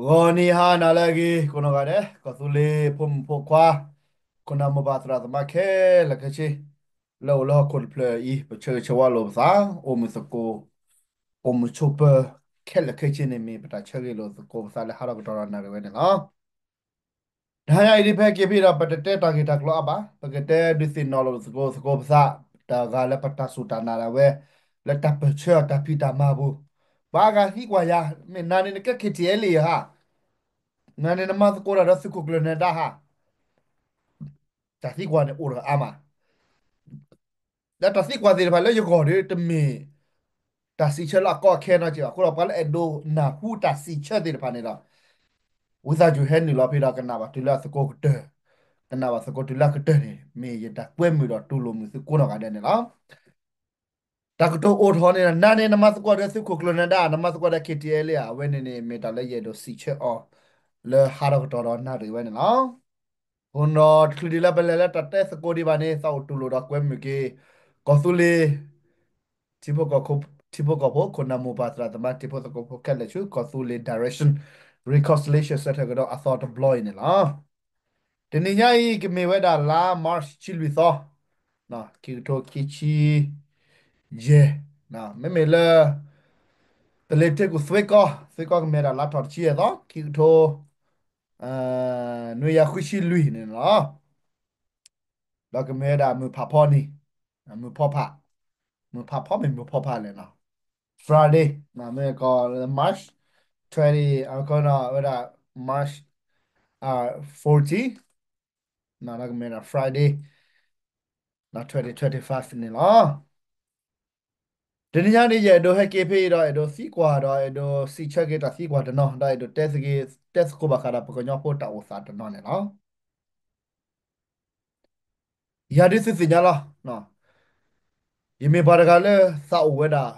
ဂီၤနံၤဟါနၤလၢအဂ့ၤ ကိးနီၢ်ဂၤဒဲး ကီၢ်သူလ့ၤဖိမုၣ်ဖိခွါ ခိၣ်နၢ်မိၢ်ပၢ်သရၣ်သမါခဲလၢာ်ခဲဆ့ လၢအိၣ်လၢဟီၣ်ခိၣ်တဖျၢၣ်အံၤ ပဆၢဂ့ၤဆၢဝါလိာ်ပသး အိၣ်မုာ်သကိး အိၣ်မုာ်ဆိးပၢၤ ခဲလၢာ်ခဲဆ့န့ၣ် မ့ၢ်ပတၢ်ဆၢဂ့ၤလိာ်သကိးပသးလၢဟးထီၣ်ကတီၢ်ဒီးနၣ်ရံၣ်ဝဲန့ၣ်လီၤ. တဟါညါအံၤဒ်ဖဲက့ၤဖဲဒီး ပတတဲတၢ်ဂ့ၢ်တၢ်ကျိၤအါဘၣ်, ပကတဲဒုးသ့ၣ်နီၣ်လိာ်သကိးသကိးပသး တဂၤလၢပတၢ်စူၢ်တၢ်နာ်ဒၣ်ဝဲ လၢတၢ်ပၢၢ်ဆၢအတၢ်ဖံးတၢ်မၤအပူၤ, ပှၤအါဂၤသံကွၢ်ယၤ မ့ၢ်နၤန့ၣ်နကဲ KTLA ဧါ, နၤန့ၣ်နမၤသကိးတၢ်ဒီးသုးခိၣ်ကျၢၢ်နၢၤဒါဧါ, တၢ်သံကွၢ်န့ၣ်အိၣ်ဒီးအါမး လၢတၢ်သံကွၢ်သ့ၣ်တဖၣ်လၢယဂီၢ်ဒီး တမ့ၢ်တၢ်စံးဆၢလၢအကီအခဲနီတစဲးဘၣ်. အဃိဒီးပှၤလၢအဲၣ်ဒိးနၢ်ဟူတၢ်စံးဆၢသ့ၣ်တဖၣ်န့ၣ်ဒီး ဝံသးစူၤဟဲနုာ်လီၤဖဲဒီးကနၣ်ဘၣ်တုၤလၢအသကိးကတၢၢ်, ကနၣ်ဘၣ်သကိးတုၤလၢအကတၢၢ်န့ၣ် မ့ၢ်ယတၢ်ကွဲမုာ်ဒီးတူၢ်လိာ်မုာ်သုကိးနီၢ်ဂၤဒဲးန့ၣ်လီၤ. တၢ်ကတိၤအိၣ်ထီၣ်န့ၣ် နၤန့ၣ်နမၤသကိးဒီးသုးခိၣ်ကျၢၢ်နၢၤဒါ နမၤသကိးဒီး KTLA ဧါ, အဝဲန့ၣ်န့ၣ် မ့ၢ်တၢ်လၢယအဲၣ်ဒိးစံးဆၢအီၤ လၢဟးထီၣ်ကတီၢ်ဒီးနၣ်ရံၣ်ဝဲန့ၣ်လီၤ. အဃိဒီးတချုးဒံးလၢပလဲၤလၢတၢ်တဲသကိးဒံးဘၣ်န့ၣ် သးအိၣ်တူၢ်လိာ်ဒီးကွဲမုာ်က့ၤ ကီၢ်သူလ့ၤ ထံဖိကီၢ်ဖိ ထံဖိကီၢ်ဖိ ခိၣ်နၢ်မိၢ်ပၢ်သရၣ်သမါ ထံဖိသကိးဖိခဲလၢာ်ဆူ ကီၢ်သူလ့ၤ direction reconciliation center ကဒီးအသီတဘျီအံၤန့ၣ်လီၤ. တနံၤညါအံၤ ကမ့ၢ်ဝဲဒၣ်လါ March ဆံလွံၢ်သီ, ခံကထိခံဆံယဲၢ်, မ့မ့ၢ်လၢ တလ့ၤထ့ကူၣ်သွ့ကီ, သွ့ကီကမ့ၢ်ဝဲဒၣ်လါထီၣ်တဆံယဲၢ်သီ ခံကထိ နွံကယၤဃုဆံလွံၢ်န့ၣ်လီၤ. ဒီးကမ့ၢ်ဝဲဒၣ်မုၢ်ဖးဖီနံၤ, မုၢ်ဖီဖး, မုၢ်ဖးဖီမ့ၢ်မုၢ်ဖီဖးလဲၣ်နီၤ, Friday, မ့ၢ်ကီး March twenty, ဝဲဒၣ် March fourteen, ဒီးကမ့ၢ်ဝဲဒၣ် Friday, twenty twenty-five န့ၣ်လီၤ. တနံၤညါန့ၣ် ယအဲၣ်ဒိးဟဲက့ၤဖဲအံၤဒီး အဲၣ်ဒိးသံကွၢ်ဒီး အဲၣ်ဒိးစံးဆၢက့ၤတၢ်သံကွၢ်တနီၤ ဒီးအဲၣ်ဒိးတဲသကိးဘၣ်ဃးဒီးပကညီဖိတၢ်အိၣ်သးတနီၤန့ၣ်လီၤ. ယၤဒ်သုသ့ၣ်ညါလီၤ. ယမ့ၢ်ပှၤတဂၤလၢသးအိၣ်ဝဲဒၣ်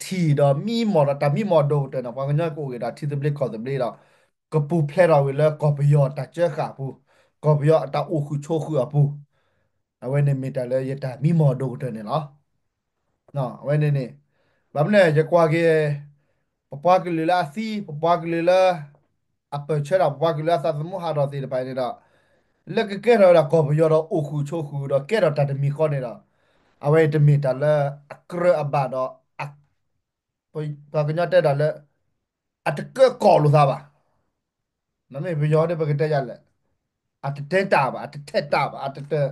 ထံၣ်ဒီးမံမီၢ်ဒီးတၢ်မံမီၢ်အဒိၣ်ကတၢၢ်န့ၣ် ပှၤကညီကအိၣ်က့ၤဒီးထံသဘျ့ကီၢ်သဘျ့ဒီး ကပူၤဖျဲးထီၣ်ဝံၤလၢကီၢ်ပယီၤတၢ်စၢဃာ်အပူၤ, ကီၢ်ပယီၤအတၢ်အိၣ်ဃုာ်ဆိးဃုာ်အပူၤ, အဝဲန့ၣ်မ့ၢ်တၢ်လၢယတၢ်မံမီၢ်အဒိၣ်ကတၢၢ်န့ၣ်လီၤ. အဝဲန့ၣ်န့ၣ် ဘၣ်မနုၤယကွၢ်က့ၤ ပပှၤကလုာ်လၢအသံ, ပပှၤကလုာ်လၢ အပၢၢ်ဆၢတၢ် ပပှၤကလုာ်လၢအသးသမူဟးထီၣ်သ့ၣ်တဖၣ်န့ၣ်ဒီး လၢကကဲထီၣ်ဝဲဒၣ်ကီၢ်ပယီၤဒီးအိၣ်ဃုာ်ဆိးဃုာ်ဒီးကဲထီၣ်တၢ်တမံၤဃီန့ၣ်ဒီး အဝဲတမ့ၢ်တၢ်လၢအကြၢးအဘၣ်ဒီး ပှၤကညီတဲတၢ်လၢ အတကၢကီၢ်လိာ်သးဘၣ်. မ့ၢ်ပယီၤဒီးပကတဲယၤလဲၣ်, အတတဲတၢ်ဘၣ်, အတထဲးတၢ်ဘၣ်, အတတၢ်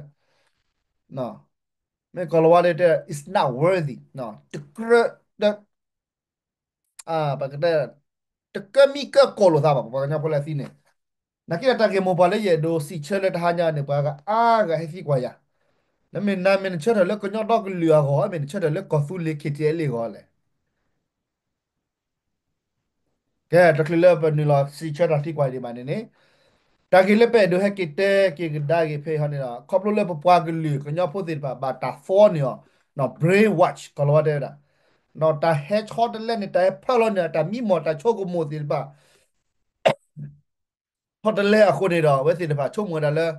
မ့ၢ်ကီၢ်လီၤဝါဒီးတဲ it's not worthy, တကြၢး ပကတဲ တကၢမံကၢကီၢ်လိာ်သးဘၣ် ပပှၤကညီဖိလၢအသံန့ၣ်. နာ်က့ဒီးတၢ်ဂ့ၢ်မိၢ်ပှၢ်လၢယအဲၣ်ဒိးစံးဆၢလၢတဟါညါန့ၣ် ပှၤဂၤအါဂၤဟဲသံကွၢ်ယၤ, နမ့ၢ်နၤမ့ၢ်နဆၢထၢၣ်လၢကညီဒီကလုာ်အဂီၢ် မ့ၢ်နဆၢထၢၣ်လၢကီၢ်သူလ့ၤ KTLA အဂီၢ်လဲၣ်. ကဲ တချုးလၢပနုာ်လီၤစံးဆၢတၢ်သံကွၢ်ဒံးဘၣ်န့ၣ်န့ၣ်, တၢ်ဂ့ၢ်လၢပအဲၣ်ဒိးဟဲက့ၤတဲက့ၤကဒါက့ၤဖဲအံၤဟီန့ၣ်ဒီး ခီဖျိလၢပပှၤကလုာ်ကညီဖိသ့ၣ်တဖၣ် ဘၣ်တၢ် သီ န့ၣ်အီၤ, brainwash ကီၢ်လီၤဝါတဲဝဲဒၣ်, တၢ်ဟဲဆီတလဲန့ၣ် တၢ်ဟဲဖၢလီၤန့ၢ် တၢ်မံမီၢ်တၢ်ဆိကမိၣ်သ့ၣ်တဖၣ် ဆီတလဲအဃိန့ၣ်ဒီး အဝဲသ့ၣ်တဖၣ်ဆိကမိၣ်ဝဲဒၣ်လၢ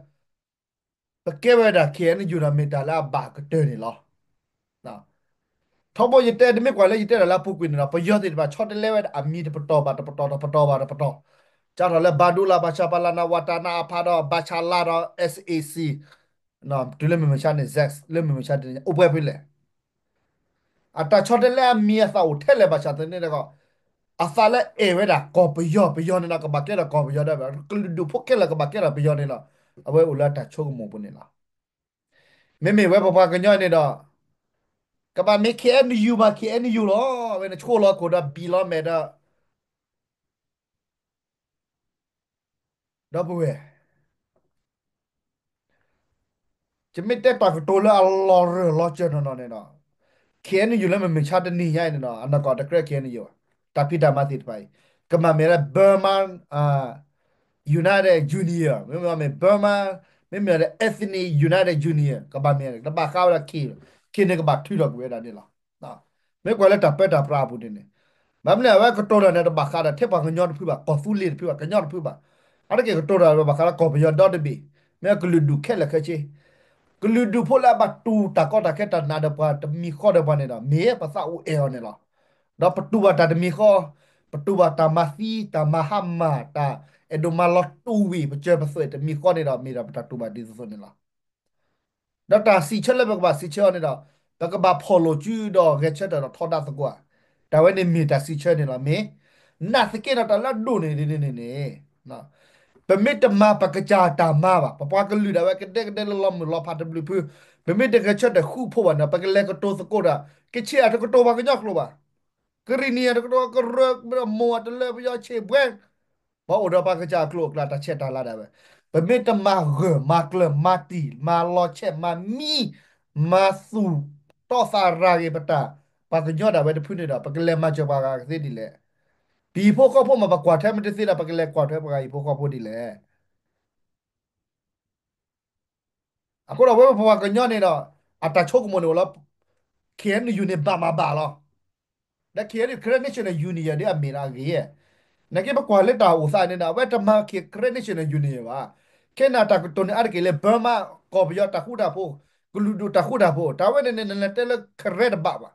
ပကဲဝဲဒၣ် KNU ဒီးမ့ၢ်တၢ်လၢအဘၣ်ကတၢၢ်န့ၣ်လီၤ. ထီဘိယတဲတမ့ၢ်ကွၢ်လၢယတဲတၢ်လၢအပူၤကွံာ်န့ၣ်ဒီး ပယီၤသ့ၣ်တဖၣ်ဆီတလဲဝဲဒၣ်အမံၤတပတီၢ်ဘၣ်တပတီၢ် တပတီၢ်ဘၣ်တပတီၢ်, စးထီၣ်လၢ ဘၣ်ဒူလၢ် ဘၣ်ဆၣ်ပလၢ် နဝတ နအဖ ဒီး ဘၣ်ဆၣ်လၢ် ဒီး SAC, တုၤလၢမုၢ်မဆါန့ၣ် sex လၢမုၢ်မဆါတနံၤညါ အိၣ်ပှဲၤဖဲလဲၣ်. အတၢ်ဆီတလဲအမံၤအသးအိၣ်ထဲလဲၣ်ဘၣ်ဆၣ်သနာ်က့ဒီး အသးလၢအဲၣ်ဝဲဒၣ်ကီၢ်ပယီၤ ပယီၤန့ၣ်ဒီး ကဘၣ်ကဲထီၣ်ကီၢ်ပယီၤဒီး ကလုာ်ဒူၣ်ဖိခဲလၢာ်ကဘၣ်ကဲထီၣ်ပယီၤန့ၣ်လီၤ. အဝဲအိၣ်လၢအတၢ်ဆိကမိၣ်ပူၤန့ၣ်လီၤ. မ့မ့ၢ်ဝဲပပှၤကညီန့ၣ်ဒီး ကဘၣ်မ့ၢ် KNU မး KNU လီၤ. အဝဲန့ၣ်ဆိလီၤခိၣ်ဒီးဘံၣ်လီၤမဲာ်ဒီး ဒီပုၢ်ဝဲၢ် ယမ့ၢ်တဲတၢ်ကတိၤလၢအလီၤရၢၢ်လီၤစၢၤနီၢ်နီၢ်န့ၣ်ဒီး KNU လၢမုၢ်မဆါတနံၤညါအံၤန့ၣ်ဒီး အနီၢ်ကီၢ်တကြၢး KNU ဘၣ်. တၢ်ဖံးတၢ်မၤသ့ၣ်တဖၣ်အံၤ ကဘၣ်မ့ၢ်လၢ Burma United Union, မ့မ့ၢ် Burma, မ့မ့ၢ်လၢ Ethnic United Union ကဘၣ်မ့ၢ် တဘၣ်ဃးဝဲဒၣ် K, K န့ၣ်ကဘၣ်ထုးထီၣ်ကွံာ်ဝဲဒၣ်န့ၣ်လီၤ. မ့ၢ်ကွၢ်လၢတၢ်ပၢတၢ်ပြးအပူၤန့ၣ်န့ၣ် ဘၣ်မနုၤအဝဲကတိၤတၢ်န့ၣ် တဘၣ်ဃးဒီးထဲပှၤကညီတဖုဘၣ်, ကီၢ်သူလ့ၤတဖုဘၣ်, ကညီတဖုဘၣ်. အါတက့ၢ်ကတိၤတၢ်ဘၣ်ဃးလၢကီၢ်ပယီၤဒီတဘ့ၣ်, မ့ၢ်ကလုာ်ဒူၣ်ခဲလၢာ်ခဲဆ့, ကလုာ်ဒူၣ်ဖိလၢအဘၣ်တူၢ်တၢ်ကီတၢ်ခဲတၢ်နာ်ဒီးပှၤတမံၤဃီဒီးပှၤန့ၣ်ဒီး မ့ၢ်ပသးအိၣ်အဲၣ်အီၤန့ၣ်လီၤ. ဒီးပတူၢ်ဘၣ်တၢ်တမံၤဃီ, ပတူၢ်ဘၣ်တၢ်မၤသံ တၢ်မၤဟါမၢ် တၢ်အဲၣ်ဒိးမၤလီၤတူာ်ဝံၤ ပစၢၤပသွဲၣ်တမံၤဃီန့ၣ်ဒီး မ့ၢ်ဒီးပတၢ်တူၢ်ဘၣ်ဒ်သိးသိးန့ၣ်လီၤ. ဒီးတၢ်စံးဆၢလၢပကဘၣ်စံးဆၢအီၤန့ၣ်ဒီး ပကဘၣ်ဖီၣ်လိာ်စုဒီးဂဲၤဆၢထၢၣ်ဒီးထီဒါသကိးဧါ. တၢ်ဝဲန့ၣ်မ့ၢ်တၢ်စံးဆၢန့ၣ်လီၤ. မ့ၢ်နာ်သက့ဒီးတၢ်လၢအဒိၣ်န့ၣ်ဒ်န့ၣ်န့ၣ် ပမ့ၢ်တမၤပကစၢ်တၢ်မၤဘၣ်, ပပှၤကလုာ်ဒၣ်ဝဲကဒဲကဒဲလၢလီၤမုၢ်လီၤဖးတဘျုးဖု, ပမ့ၢ်တဂဲၤဆၢထၢၣ်ဃူဖိးဘၣ်န့ၣ် ပကလဲၤကတိၤသကိးတၢ်, ကချ့ၣ်အတကတိၤပှၤကညီကျိာ်ဘၣ်, ကရံၣ်နံၣ်အတကတိၤကရၢကရိ မိၢ်အတလၢပယီၤဆ့ၣ်ပှဲၤ ပှၤအိၣ်ဒီးပှၤကစၢ်အကျိာ်အကျဲ တၢ်ဆဲးတၢ်လၤဒၣ်ဝဲ, ပမ့ၢ်တမၤဂၢၢ်မၤကျၢၤမၤတံၢ် မၤလီၤဆဲးမၤမံ မၤသူၣ်တီသးရၤဂ့ၤပတၢ်, ပှၤကညီဒၣ်ဝဲတဖုန့ၣ်ဒီး ပကလဲၤမၤစၢၤပှၤဂၤကသ့ဒ်လဲၣ်. ပဟံၣ်ဖိဃီဖိမ့ၢ်ပကွၢ်ထွဲမ့ၢ်တသ့ဒီး ပကလဲၤကွၢ်ထွဲပှၤဟံၣ်ဖိဃီဖိဒ်လဲၣ်. အဃိဒီးဝဲပပှၤကညီန့ၣ်ဒီး အတၢ်ဆိကမိၣ်န့ၣ်အိၣ်လၢ K N U န့ၣ်ဘၣ်မးဘၣ်လီၤ. ဒီး K N U Karen National Union ဒ်အမ့ၢ်ဒၣ်အဂ့ၢ်, နာ်က့ပကွၢ်လၢတၢ်အိၣ်သးန့ၣ်ဒီး အဝဲတမၤ Karen National Union ဘၣ်. ခဲန့ၣ်တၢ်ကတိၤန့ၣ်အါတက့ၢ်လၢ Burma ကီၢ်ပယီၤတၢ်ဃူတၢ်ဖိး, ကလုာ်ဒူၣ်တၢ်ဃူတၢ်ဖိး, တၢ်ဝဲန့ၣ်န့ၣ် နလဲၤတဲလၢ Karen တဘၣ်ဘၣ်.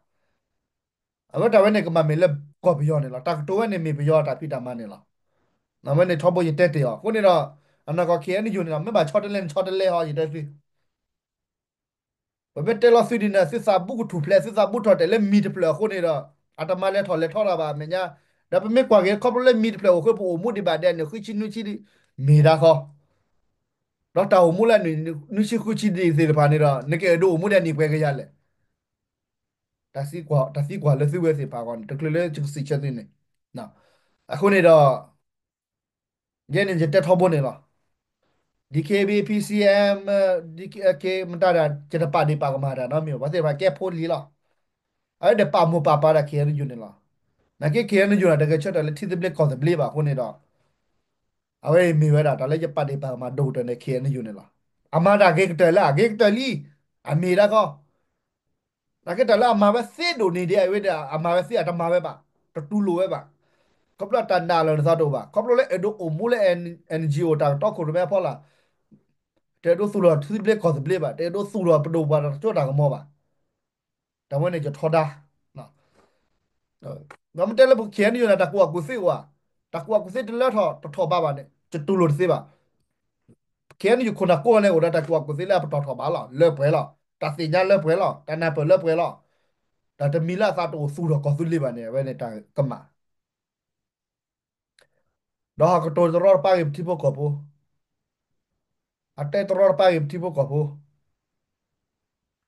အဝဲတၢ်ဝဲန့ၣ်ကမၤမ့ၢ်လၢကီၢ်ပယီၤန့ၣ်လီၤ. တၢ်ကတိၤဝဲန့ၣ်မ့ၢ်ပယီၤတၢ်ဖံးတၢ်မၤန့ၣ်လီၤ. အဝဲန့ၣ်ထီဘိယတဲတ့ၢ်အီၤ. အဃိန့ၣ်ဒီး အနီၢ်ကီၢ် K N U န့ၣ်ဒီး မ့ၢ်ဘၣ်ဆီတလဲန့ၣ်ဆီတလဲဟီ ယတဲသု, ပမ့ၢ်တဲလီၤသုဒ်န့ၣ် သုသးဘူကထူၣ်ဖျဲး သုသးဘူထီၣ်တဲာ်လၢမံၤတဖျၢၣ်အဃိန့ၣ်ဒီး အတမၤလဲၤထီၣ်လဲၤထီတၢ်ဘၣ်အမဲာ်ညါ, ဒီးပမ့ၢ်ကွၢ်က့ၤခီဖျိလၢမံၤတဖျၢၣ်အိၣ်ဃုာ် ပအိၣ်မူဒံးဘၣ်ဒဲးန့ၣ် ဃုဆံနွံဆံ မ့ၢ်ဒၣ်ဃီ, ဒီးတၢ်အိၣ်မူလၢနွံဆံဃုဆံဒံးသ့ၣ်တဖၣ်န့ၣ်ဒီး နကအဲၣ်ဒိးအိၣ်မူဒ်န့ၣ်ပှဲၤကယၤလဲၣ်. တၢ်သံကွၢ်လၢသုဝဲသ့ၣ်တဖၣ်အဂီၢ်န့ၣ် တချုးလၢယကစံးဆၢသုန့ၣ်, အဃိန့ၣ်ဒီး ယဲန့ၣ်ယတဲထီဘိန့ၣ်လီၤ. DKBA PCM, DKK မတၤဒၣ် ယတပာ်ဒံးပာ်ကမၣ်တၢ်နီတမံၤဘၣ်, ပှၤသ့ၣ်တဖၣ်ကဲဖိလံၤလီၤ. အဝဲဒၣ်ပာ်မိၢ်ပာ်ပၢ်ဒၣ် K N U န့ၣ်လီၤ. နာ်က့ K N U န့ၣ် တဂဲၤဆၢထၢၣ်လၢထံသဘျ့ကီၢ်သဘျ့ဘၣ်အဃိန့ၣ်ဒီး အဝဲအံၤမ့ၢ်ဝဲဒၣ် တၢ်လၢယပာ်ဒံးပာ်ကမၣ်ဒိၣ်ကတၢၢ်န့ၣ် K N U န့ၣ်လီၤ. အမၤတၢ်ဂ့ၤကတၢၢ်လၢအဂ့ၤကတၢၢ်လံ, အမ့ၢ်ဒၣ်ဃီ နာ်က့တၢ်လၢအမၤဝဲသ့ဒိၣ်န့ၢ်ဒံးအဝဲဒၣ် အမၤဝဲသ့အတမၤဝဲဘၣ်, တတူၢ်လိာ်ဝဲဘၣ်. ခီဖျိတၢ်နာ်လၢနသးတအိၣ်ဘၣ်, ခီဖျိလၢအဲၣ်ဒိးအိၣ်မူလၢ N G O တၢ်ကတီခိၣ်ရိၣ်မဲအဖီလာ်, တအဲၣ်ဒိးသူၣ်ထီၣ်ထံသဘျ့ကီၢ်သဘျ့ဘၣ်, တအဲၣ်ဒိးသူၣ်ထီၣ်ပဒိၣ်ပပှၢ်တၢ်ကစီၣ်တၢ်ကမီၤဘၣ်. တၢ်ဝဲန့ၣ်ယထီဒါ ဒီးမ့ၢ်တဲလၢပ K N U န့ၣ် တၢ်ကူၣ်ဘၣ်ကူၣ်သ့အိၣ်ဧါ, တၢ်ကူၣ်ဘၣ်ကူၣ်သ့တလၢထီၣ်တထီၣ်ဘးဘၣ်န့ၣ် ယတူၢ်လိာ်တသ့ဘၣ်. K N U ခိၣ်နၢ်ကိးဂၤန့ၣ် အိၣ်ဒီးတၢ်ကူၣ်ဘၣ်ကူၣ်သ့လၢအပတီၢ်ထီၣ်ဘးလီၤ, လၢပှဲၤလီၤ, တၢ်သ့ၣ်ညါလၢပှဲၤလီၤ, တၢ်နၢ်ပၢၢ်လၢပှဲၤလီၤ. တၢ်တမံၤလၢအသးတအိၣ်သူၣ်ထီၣ်ကီၢ်သူလ့ၤဘၣ်န့ၣ် အဝဲန့ၣ်တၢ်ကမၣ် ဒီးဟးကတိၤတရီတပါက့ၤပထံဖိကီၢ်ဖိ, အတဲတရီတပါက့ၤပထံဖိကီၢ်ဖိ,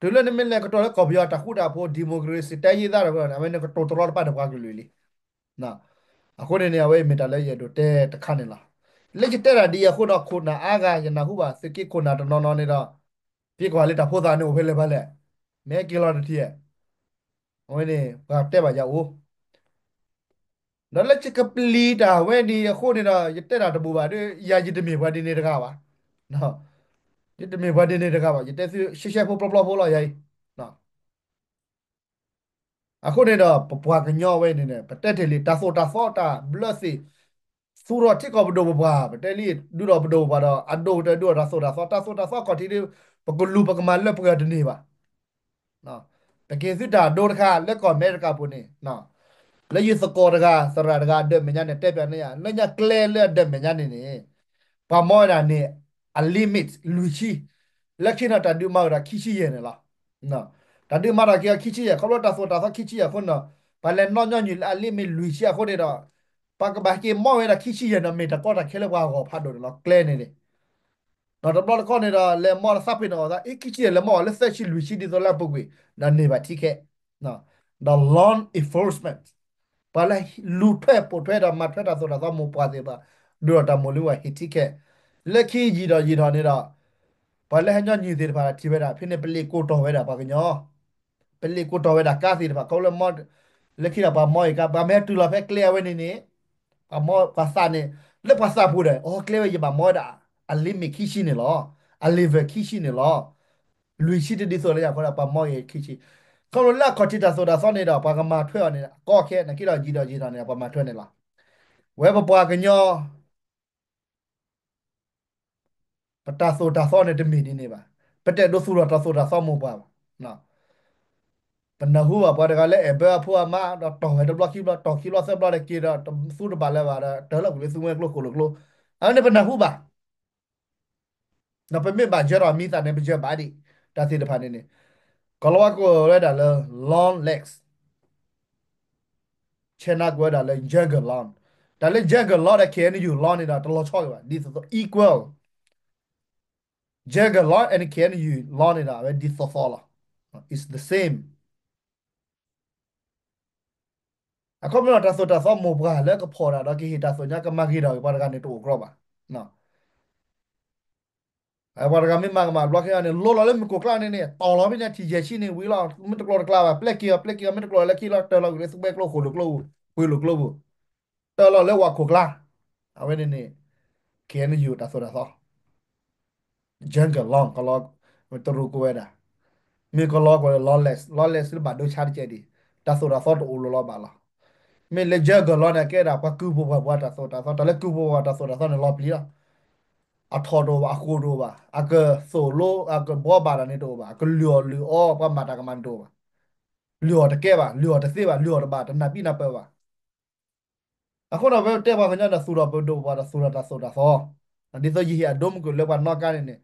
တုၤလၢနမ့ၢ်လဲၤကတိၤလၢကီၢ်ပယီၤတၢ်ဃူတၢ်ဖိး democracy တဲယ့သးတဖၣ်န့ၣ် အဝဲန့ၣ်ကတိၤတရီတပါဒီးပှၤကလုာ်လံ. အဃိန့ၣ်န့ၣ် အဝဲအံၤမ့ၢ်တၢ်လၢယအဲၣ်ဒိးတဲတခါန့ၣ်လီၤ. လၢယတဲတၢ်ဒ်အံၤအဃိဒီး ခိၣ်နၢ်အါဂၤ ယနၢ်ဟူဘၣ် သုးက့ခိၣ်နၢ်တနီၤနီၤန့ၣ်ဒီး သံကွၢ်လၢတၢ်ဖိသၣ်န့ၣ်အိၣ်ဖဲလဲၣ်ဖဲလဲၣ်, မ့ၢ်က့ၤလီၤတထံၣ်, အဝဲန့ၣ် ပှၤတဲဘၣ်ယၤအိၣ် ဒီးလၢယကပျံၤတၢ်ဝဲန့ၣ်အဃိန့ၣ်ဒီး ယတဲတၢ်တဘူၣ်ဘၣ်ဒီး ယၤယတမ့ၢ်ပှၤဒ်န့ၣ်တဂၤဘၣ်, ယတမ့ၢ်ပှၤဒ်န့ၣ်တဂၤဘၣ်, ယတဲသုရှဲရှဲဖိပျီပျီဖိလီၤ ယၤအံၤ. အဃိန့ၣ်ဒီး ပပှၤကညီဝဲန့ၣ်န့ၣ် ပတဲတ့ၢ်လံ တၢ်သိၣ်တၢ်သီတၢ်ဘျၢသ့ၣ်, သူၣ်ထီၣ်ထံကီၢ်ပဒိၣ်ပပှၢ်, ပတဲလံ ဒုးဒီးပဒိၣ်ပပှၢ်ဒီး အဒိၣ်ကတၢၢ်ဒုးဒီးတၢ်သိၣ်တၢ်သီ, တၢ်သိၣ်တၢ်သီခီၣ်ထံးဒီး ပကလူၤပကမၤလၢပှဲၤတန့ၢ်ဘၣ်. ပက့ၤသုတၢ်ဒိတခါ လၢကီၢ်အမဲရကၤပူၤန့ၣ်, လၢယသကိးတဂၤ သရၣ်တဂၤအဒၢးမဲာ်ညါန့ၣ် တဲပျးန့ၢ်ယၤ လၢညါကျဲလၢအဒၢးမဲာ်ညါန့ၣ်န့ၣ် ပှၤမီဝဲဒၣ်န့ၣ် အ limit လွံၢ်ဆံ, လၢခံန့ၣ်တၢ်ဒုးမၤဝဲဒၣ်ခံဆံယဲၢ်န့ၣ်လီၤ. တၢ်ဒုးမၤထီၣ်က့ၤအီၤခံဆံယဲၢ် ခီဖျိတၢ်သိၣ်တၢ်သီခံဆံယဲၢ်အဃိန့ၣ်ဒီး ပှၤလဲၤနီၣ်ညီနုၢ်လၢအ limit လွံၢ်ဆံအဃိန့ၣ်ဒီး ပှၤကဘၣ်ဟဲက့ၤမီဝဲဒၣ်ခံဆံယဲၢ်န့ၣ် မ့ၢ်တၢ်ကီတၢ်ခဲလၢပှၤဂီၢ်ဖးဒိၣ်န့ၣ်လီၤ ကျဲန့ၣ်န့ၣ် ဒီးတဘျီတခီန့ၣ်ဒီး လဲၤမီလၢသးပ့ၤနီၣ်အသး အ့ ခံဆံယဲၢ်လဲၤမီအီၤလၢသၢဆံလွံၢ်ဆံဒ်သိးလၢအပူၤကွံာ် ဒီးန့ၢ်ဘၣ်ထံခဲ, ဒီး law enforcement ပှၤလၢလူၤထွဲပိာ်ထွဲဒီးမၤထွဲတၢ်သိၣ်တၢ်သီမိၢ်ပှၢ်သ့ၣ်တဖၣ် ဒုးဒီးတၢ်မိၢ်လံဝဲဟ့ၣ်ထံခဲ, လၢခံယံာ်ဒီးယံာ်ထီၣ်န့ၣ်ဒီး ပှၤလၢဟဲညီနုၢ်သ့ၣ်တဖၣ်ထံၣ်ဝဲဒၣ် ဖဲန့ၣ်ပလ့းကိးတီၢ်ဝဲဒၣ်ပှၤကညီ ပလ့းကိးတီၢ်ဝဲဒၣ်ကါသ့ၣ်တဖၣ် ခီဖျိလၢ လၢခံဒီးပှၤမီအံၤကါ ပှၤမ့ၢ်ဟဲတုၤလီၤဖဲကျဲအဝဲန့ၣ်န့ၣ် ပှၤမီပှၤသးန့ၣ် လၢပှၤသးပူၤဒီး အိ ကျဲဝဲယဘၣ်မီဝဲဒၣ် အ limit ခံဆံန့ၣ်လီၤ, အ level ခံဆံန့ၣ်လီၤ, လွံၢ်ဆံတဒ်သိးလၢယၤဃိဒီး ပှၤမီဂ့ၤခံဆံ, ခီဖျိလၢအခီၣ်ထံးတၢ်သိၣ်တၢ်သီန့ၣ်ဒီး ပှၤကမၤထွဲအီၤန့ၣ် အကီအခဲ နာ်က့ဒီးယံာ်ဒီးယံာ်ထီၣ်န့ၣ် ပှၤမၤထွဲန့ၣ်လီၤ. ဝဲပပှၤကညီ ပတၢ်သိၣ်တၢ်သီန့ၣ်တမ့ၢ်ဒ်န့ၣ်ဘၣ်. ပတအဲၣ်ဒိးသူၣ်ထီၣ်တၢ်သိၣ်တၢ်သီမိၢ်ပှၢ်ဘၣ်. ပနၢ်ဟူဘၣ်ပှၤတဂၤလၢအဲၣ်ဘၢအဖိအမါ ဒီးတီၢ်ဝဲတဘျီခံဘျီ တီၢ်ခံဘျီသၢဘျီဒီးက့ၤဒီး သူတဘၣ်လၢၤဘၣ်ဒီး တၢ်လၢကွံာ်လၢသူဝဲကျိခိၣ်လိာ်ကျိ အဝဲန့ၣ်ပနၢ်ဟူဘၣ် ဒီးပမ့ၢ်ဘၣ်ယၢၤထီၣ်မံၤသးန့ၣ် ပယၢၤဘၣ်ဒံး တၢ်သ့ၣ်တဖၣ်န့ၣ်န့ၣ် ကီၤလၤဝါကိးဝဲဒၣ်လၢ Long Legs, China ကိးဝဲဒၣ်လၢ Jagger Long, တၢ်လၢ Jagger Long ဒီး K N U Long န့ၣ်ဒီး တလီၤဆီဂ့ၤဘၣ် ဒ်သိးသိး equal, Jagger Long and K N U Long န့ၣ်ဒီး အဝဲဒ်သိးသိးလီၤ is the same. အခီပညီတၢ်သိၣ်တၢ်သီမိၢ်ပှၢ်လၢကဖီၣ်တၢ်ဒီးကဟ့ၣ်တၢ်သိၣ်ညါ ကမၤဂ့ၤထီၣ်က့ၤပှၤတဂၤန့ၣ်တအိၣ်ကြီဘၣ်. ပှၤတဂၤမ့ၢ်မၤကမၣ်ဘျီခဲအံၤန့ၣ် လိလီၤလၢမုၢ်ကိၢ်ကျါန့ၣ်န့ၣ် တီၢ်လီၤဖဲန့ၣ်ထံၣ်ယဲၢ်ဆံန့ၣ်ဝံၤလီၤ မ့ၢ်တကျိၤတကျါဘၣ် ပျဲက့ၤအီၤ ပျဲက့ၤအီၤ မ့ၢ်တကျိၤလၢခံလီၤ တၢ်လီၤကွံာ်လၢသူဝဲကျိခိၣ်လိာ်ကျိ ပှ့ၤလိာ်ကျိပူၤ တၢ်လီၤလၢဝၣ်ခိၣ်ကျါ အဝဲန့ၣ်န့ၣ် K N U တၢ်သိၣ်တၢ်သီ Jagger Long ကီၤလၤ တရူးကိးဝဲဒၣ် မ့ၢ်ကီၤလၤဝါကိးလၢ Long Legs, Long Legs လၢဘၣ်ဒိဆါတကဲဒံး တၢ်သိၣ်တၢ်သီတအိၣ်လီၤလီၤဘၣ်လီၤ. မ့ၢ်လၢ Jagger Long န့ၣ် ကဲဒၣ်ပှၤကုၢ်ပူၤပှၤပှၤတၢ်သိၣ်တၢ်သီ တၢ်လၢကုၢ်ပူၤပှၤတၢ်သိၣ်တၢ်သီန့ၣ်လီၤပျံၤလီၤ. အထီၣ်တအိၣ်ဘၣ် အဃိၣ်တအိၣ်ဘၣ် အကသိၣ်လိ အကဘှီဘၣ်တၢ်န့ၣ်တအိၣ်ဘၣ် အကလုၢ်အီၣ်လုၢ်အီ ပှၤမၤတၢ်ကမၣ်န့ၣ်တအိၣ်ဘၣ် လုၢ်အီၣ်တကဲဘၣ် လုၢ်အီၣ်တသ့ဘၣ် လုၢ်အီၣ်တဘၣ် တနၢ်ပံၣ်နၢ်ပၢၢ်ဘၣ် အဃိဒီး ပဝဲတဲပှၤကညီဒီးသူၣ်ထီၣ်ပဒိၣ်ပပှၢ်ဒီးသူၣ်ထီၣ်တၢ်သိၣ်တၢ်သီ, ဒ်သိးယဟ့ၣ်အဒိမုၢ်ကၢၢ်လၢပှၤနီၣ်ကါန့ၣ်န့ၣ်,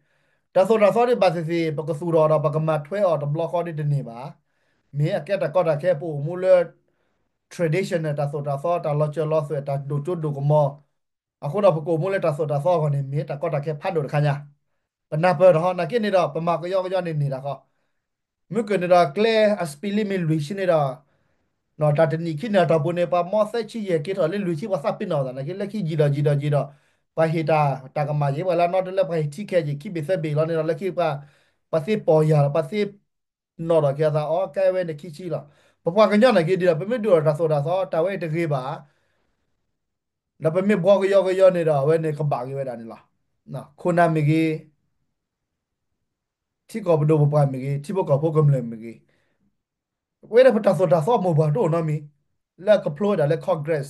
တၢ်သိၣ်တၢ်သီဒ်ဘၣ်သ့ၣ်သ့ၣ် ပကသူၣ်ထီၣ်ဒီးပကမၤထွဲအီၤတဘျီဃီဒ်တန့ၢ်ဘၣ်. မ့ၢ်အကဲတၢ်ကီတၢ်ခဲပအိၣ်မူလၢ traditional တၢ်သိၣ်တၢ်သီ တၢ်လီၤစၢၤလီၤသွဲၣ် တၢ်ဒိၣ်ကၠိဒိၣ်ကမီၤ, အဃိဒီးပကအိၣ်မူလၢတၢ်သိၣ်တၢ်သီအဂီၢ်န့ၣ် မ့ၢ်တၢ်ကီတၢ်ခဲဖးဒိၣ်တခါညါ, ပနၢ်ပၢၢ်တဟီ နာ်က့န့ၣ်ဒီး ပမၤကယီကယီန့ၣ်န့ၢ်တၢ်ဃီ မုၢ်ကၢၢ်န့ၣ်ဒီး ကျဲအစပံးလံမ့ၢ်လွံၢ်ဆံန့ၣ်ဒီး, တၢ်တနံၣ်ခံနံၣ်အတီၢ်ပူၤန့ၣ် ပှၤမီသၢဆံယဲၢ်က့ၤထီၣ်လၢလွံၢ်ဆံ ပှၤသးပ့ၤနီၣ်သးနာ်က့ လၢခံယံာ်ဒီးယံာ်ဒီးယံာ်ဒီး, ပှၤဟ့ၣ်တၢ်တၢ်ကမၣ်ယံာ် ပှၤလၢနီတလၢပှၤဟ့ၣ်ထံခဲက့ၤ ခံဘ့ၣ်သၢဘ့ၣ်လီၤန့ၣ်ဒီး လၢခံပှၤ, ပှၤသ့ပီၢ်ယၢ်လီၤ ပှၤသ့နီၣ်ထီၣ်က့ၤအသး အီ ကဲဝဲန့ၣ်ခံဆံလီၤ. ပပှၤကညီနာ်က့ဒ်ဒီး ပမ့ၢ်ဒုးအီၤတၢ်သိၣ်တၢ်သီ တၢ်ဝဲတဂ့ၤဘၣ် ဒီးပမ့ၢ်ဘှီကယီကယီန့ၣ်ဒီး အဝဲန့ၣ်ကဘၣ်က့ၤဝဲဒၣ်န့ၣ်လီၤ. ခိၣ်နၢ်မ့ၢ်ဂ့ၤ, ထံကီၢ်ပဒိၣ်ပပှၢ်မ့ၢ်ဂ့ၤ, ထံဖိကီၢ်ဖိကမျၢၢ်မ့ၢ်ဂ့ၤ, ဝဲဒၣ်ပတၢ်သိၣ်တၢ်သီမိၢ်ပှၢ်တအိၣ်နီတမံၤ, လၢကဖျိဝဲဒၣ်လၢ Congress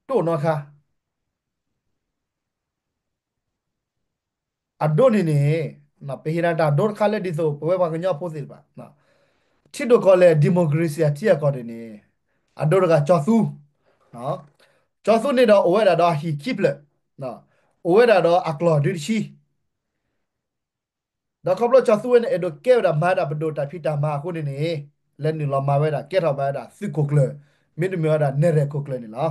တအိၣ်နီတခါ အဒိန့ၣ်န့ၣ်, ပဟ့ၣ်နၤတၢ်ဒိတခါလၢဒ်သိး ပဝဲပှၤကညီဖိသ့ၣ်တဖၣ်, ထံဒိၣ်ကီၢ်လဲၢ် democracy အထံအကီၢ်န့ၣ်န့ၣ်, အဒိတဂၤကၠီသူ, ကၠီသူန့ၣ်ဒီးအိၣ်ဝဲဒၣ်ဒီးအဟံၣ်ခံဖျၢၣ်, အိၣ်ဝဲဒၣ်ဒီးအကျီၢ်ဒုတဆံ ဒီးခီဖျိကၠီသူဝဲန့ၣ် အဲၣ်ဒိးကဲဝဲဒၣ်မၤဝဲဒၣ်ပဒိၣ်တၢ်ဖံးတၢ်မၤအဃိန့ၣ်န့ၣ်, လဲၤနုာ်လီၤမၤဝဲဒၣ် ကဲထီၣ်ဘၣ်ဝဲဒၣ်သုးခိၣ်ကျၢၢ်, မ့တမ့ၢ်ဝဲဒၣ်နဲၣ်ရွဲၣ်ခိၣ်ကျၢၢ်န့ၣ်လီၤ.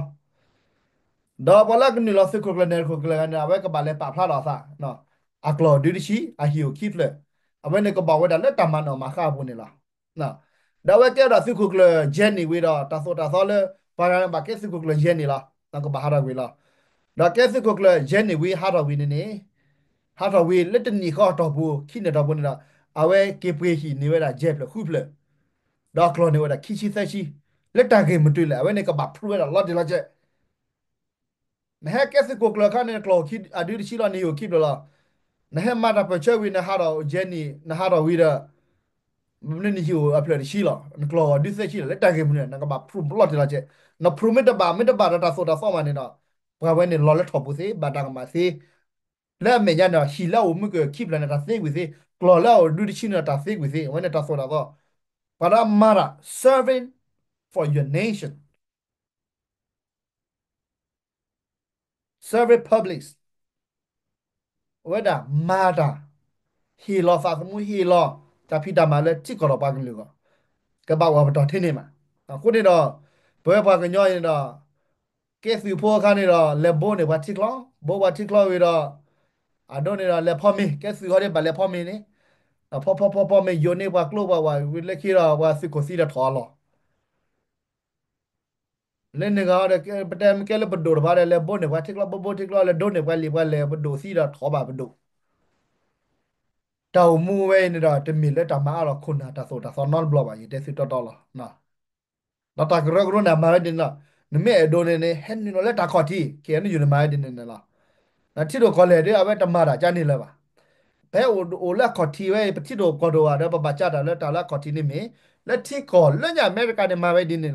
ဒီးပှၤလၢကနုာ်လီၤသုးခိၣ်ကျၢၢ်နဲၣ်ရွဲၣ်ခိၣ်ကျၢၢ်ဂၤန့ၣ် အဝဲကဘၣ်လဲၤပာ်ဖျါထီၣ်အသး, အကျီၢ်ဒုတဆံ, အဟံၣ်အိၣ်ခံဖျၢၣ်, အဝဲန့ၣ်ကဘၣ်ဝဲဒၣ်လၢတၢ်မၤနီၣ်မၤဃါအပူၤန့ၣ်လီၤ. ဒီးအဝဲကဲဝဲဒၣ်သုးခိၣ်ကျၢၢ်ယဲၢ်နံၣ်ဝံၤဒီး တၢ်သိၣ်တၢ်သီလၢ ပှၤဂၤန့ၣ်ဘၣ်ကဲသုးခိၣ်ကျၢၢ်ယဲၢ်နံၣ်လီၤ, ကဘၣ်ဟးထီၣ်ကွံာ်လီၤ. ဒီးကဲသုးခိၣ်ကျၢၢ်ယဲၢ်နံၣ်ဝံၤဟးထီၣ်ဝံၤန့ၣ်န့ၣ်, ဟးထီၣ်ဝံၤလၢတနံၣ်ဃီအတီၢ်ပူၤ ခံနံၣ်အတီၢ်ပူၤန့ၣ်ဒီး, အဝဲက့ၤပှ့ၤဟံၣ်န့ၢ်ဝဲဒၣ်ယဲၢ်ဖျၢၣ်ဃုဖျၢၣ်, ဒီးအကျီၢ်န့ၢ်ဝဲဒၣ်ခံဆံသၢဆံ, လၢတၢ်ဂ့ၢ်မနုၤလဲၣ် အဝဲန့ၣ်ကဘၣ် prove ဝဲဒၣ်လီၤတံၢ်လီၤဆဲး နဟဲကဲသုးခိၣ်ကျၢၢ်အခါန့ၣ် နကျီၢ်အဒုတဆံလီၤ နဟံၣ်အိၣ်ခံဖျၢၣ်လီၤ. နဟဲမၤတၢ်ပၢၢ်ဆၢဝံၤ နဟးထီၣ်ယဲၢ်နံၣ် နဟးထီၣ်ဝံၤဒီး, နဟံၣ်အိၣ်အဖျၢၣ်တဆံလီၤ နကျီၢ်အဒုသၢဆံလီၤ လၢတၢ်ဂ့ၢ်မနုၤလဲၣ် နကဘၣ် prove လီၤတံၢ်လီၤဆဲး, န prove မ့ၢ်တဘၣ် မ့ၢ်တဘၣ်ဒီးတၢ်သိၣ်တၢ်သီမးန့ၣ်ဒီး, ပှၤဝဲန့ၣ်လီၤလၢထီၣ်ပူၤသ့ ဘၣ်တၢ်ကမၣ်သ့ လၢအမဲာ်ညါန့ၣ်ဒီး ဟံၣ်လၢအအိၣ်မုၢ်ကၢၢ်ခံဖျၢၣ်န့ၣ် တၢ်သ့ကွံာ်သ့, ကျီၢ်လၢအအိၣ်ဒုတဆံန့ၣ်ဒီး တၢ်သ့ကွံာ်သ့, အဝဲန့ၣ်တၢ်သိၣ်တၢ်သီ, ပှၤဒီးမၤတၢ် serving for your nation, serving publics, အဝဲဒၣ်မၤတၢ်, ဟ့ၣ်လီၤသးသမူ ဟ့ၣ်လီၤတၢ်ဖံးတၢ်မၤလၢထံကီၢ်ဒီးပှၤကလုာ်အဂီၢ်, ကဘၣ်အိၣ်ပတီၢ်ထဲန့ၣ်မး, အဃိန့ၣ်ဒီး, ပဝဲပှၤကညီအံၤန့ၣ်ဒီး, ကဲသုးဖိအခါန့ၣ်ဒီး လဲၤဘိန့ၢ်ပှၤထံချီ, ဘိပှၤထံချီဝံၤဒီး, အဒိန့ၣ်ဒီးလဲၤဖီမ့ၤ ကဲသုးဟီဒီးဘၣ်လဲၤဖီမ့ၤန့ၣ်, ဖီဖီဖီဖီမ့ၤယိာ်န့ၢ်ပှၤကျိပှၤဝၤဝံၤလၢခံဒီးပှၤသုးခိၣ်သံဒီးထီၣ်အလီၢ် လၢန့ၣ်ဂၤဒီး ပတဲမ့ၢ်ကဲလၢပဒိၣ်တဖၣ်ဒီး လဲၤဘိန့ၢ်ပှၤထံချီ ဘိဘိထံချီ လဲၤဒိန့ၢ်ပှၤလံာ်ပှၤလဲၢ်ပဒိၣ်သံဒီးထီၣ်ဘၣ်ပဒိၣ်, တၢ်အိၣ်မူဝဲအံၤန့ၣ်ဒီး တမ့ၢ်လၢတၢ်မၤအါထီၣ်ခိၣ်နၢ်တၢ်သိၣ်တၢ်သီနီတဘျီဘၣ် ယတဲသုတီတီလီၤ. ဒီးတၢ်ကရၢကရိန့ၣ် မၤဝဲဒ်န့ၣ်လီၤ. နမ့ၢ်အဲၣ်ဒိးန့ၣ်န့ၣ် ဟဲနုာ်လီၤလၢတၢ်ခီၣ်ထံး ခ့ၣ်အဲၣ်ယူၣ်န့ၣ် မၤဝဲဒ်န့ၣ်န့ၣ်လီၤ. ထံဒိၣ်ကီၢ်လဲၢ်ဒီးအဝဲတမၤတၢ်ကါန့ၣ်လၢၤဘၣ်. ပဟဲအိၣ်လၢအခီၣ်ထံးဝဲအံၤ ပထံဒိၣ်ကီၢ်ဒိၣ်ဘၣ်ဒီး ပဘၣ်ကးတၢ်လၢတၢ်လၢအခီၣ်ထံးန့ၣ်မ့ၢ် လၢထံကီၢ်လၢညါအမဲရကၤန့ၣ် မၤဝဲဒ်န့ၣ်လီၤ.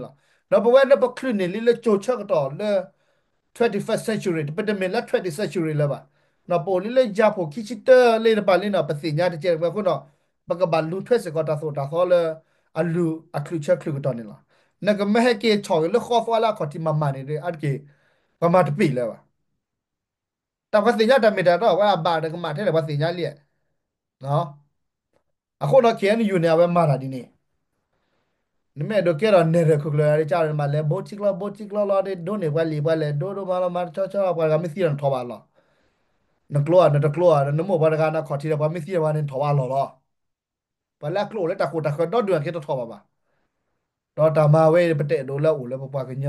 ဒီးပဝဲလၢပချုးန့ၢ်လံလၢကၠိဆၢကတီၢ်လၢ twenty-first century ပတမ့ၢ်လၢ twentieth century လၢၤဘၣ်. ပအိၣ်လံလၢယၤဖိၣ်ခံဆံတၢလၢတပၤလံန့ၣ် ပသ့ၣ်ညါတကဲးဝဲအဃိဒီး ပကဘၣ်လူၤထွဲစ့ၢ်ကီးတၢ်သိၣ်တၢ်သီလၢ အလုၢ်အချုးဆၢချုးကတီၢ်န့ၣ်လီၤ. နကမ့ၢ်ဟဲက့ၤဆီၣ်ဂ့ၤလၢဃီသွါလၢအခီၣ်ထံးမၤမၤန့ၣ်ဒီး အါတက့ၢ် ပှၤမၤတပ့ၢ်လၢၤဘၣ်. တၢ်ပှၤသ့ၣ်ညါတၢ်မ့ၢ်တၢ်တီ ပှၤအဘၣ်ဒီးကမၤထဲလဲၣ် ပှၤသ့ၣ်ညါလံ. အဃိဒီး K N U န့ၣ် အဝဲမၤတၢ်ဒ်န့ၣ် နမ့ၢ်အဲၣ်ဒိးကဲထီၣ်နဲၣ်ရွဲၣ်ခိၣ်ကျၢၢ်ဒီး ကနမၤလဲၤဘိထံကျီ ဘိထံကျီလီၤ ဒိးန့ၢ်ပှၤလံာ်ပှၤလဲၢ် ဒိးဒိးမၤလီၤမၤတဆီဆီ ပှၤတဂၤမ့ၢ်သံဒီးနထီၣ်ဘၣ်လီၢ်. နကျိဧါ နတကျိဧါ နမိၢ်ပှၤတဂၤနခီၣ်ထံးဒီး ပှၤမ့ၢ်သံဒီးပှၤန့ၣ်နထီၣ်ဘၣ်လီၢ်လီၤ. ပှၤလၢအကျိအိၣ်လၢတၢ်ဃိၣ်တၢ်ဃၢၤဒီဒူၣ်အက့တထီၣ်ဘၣ်ဘၣ်. ဒီးတၢ်မၤဝဲအံၤ ပတအဲၣ်ဒိးလၢအအိၣ်လၢပပှၤကညီ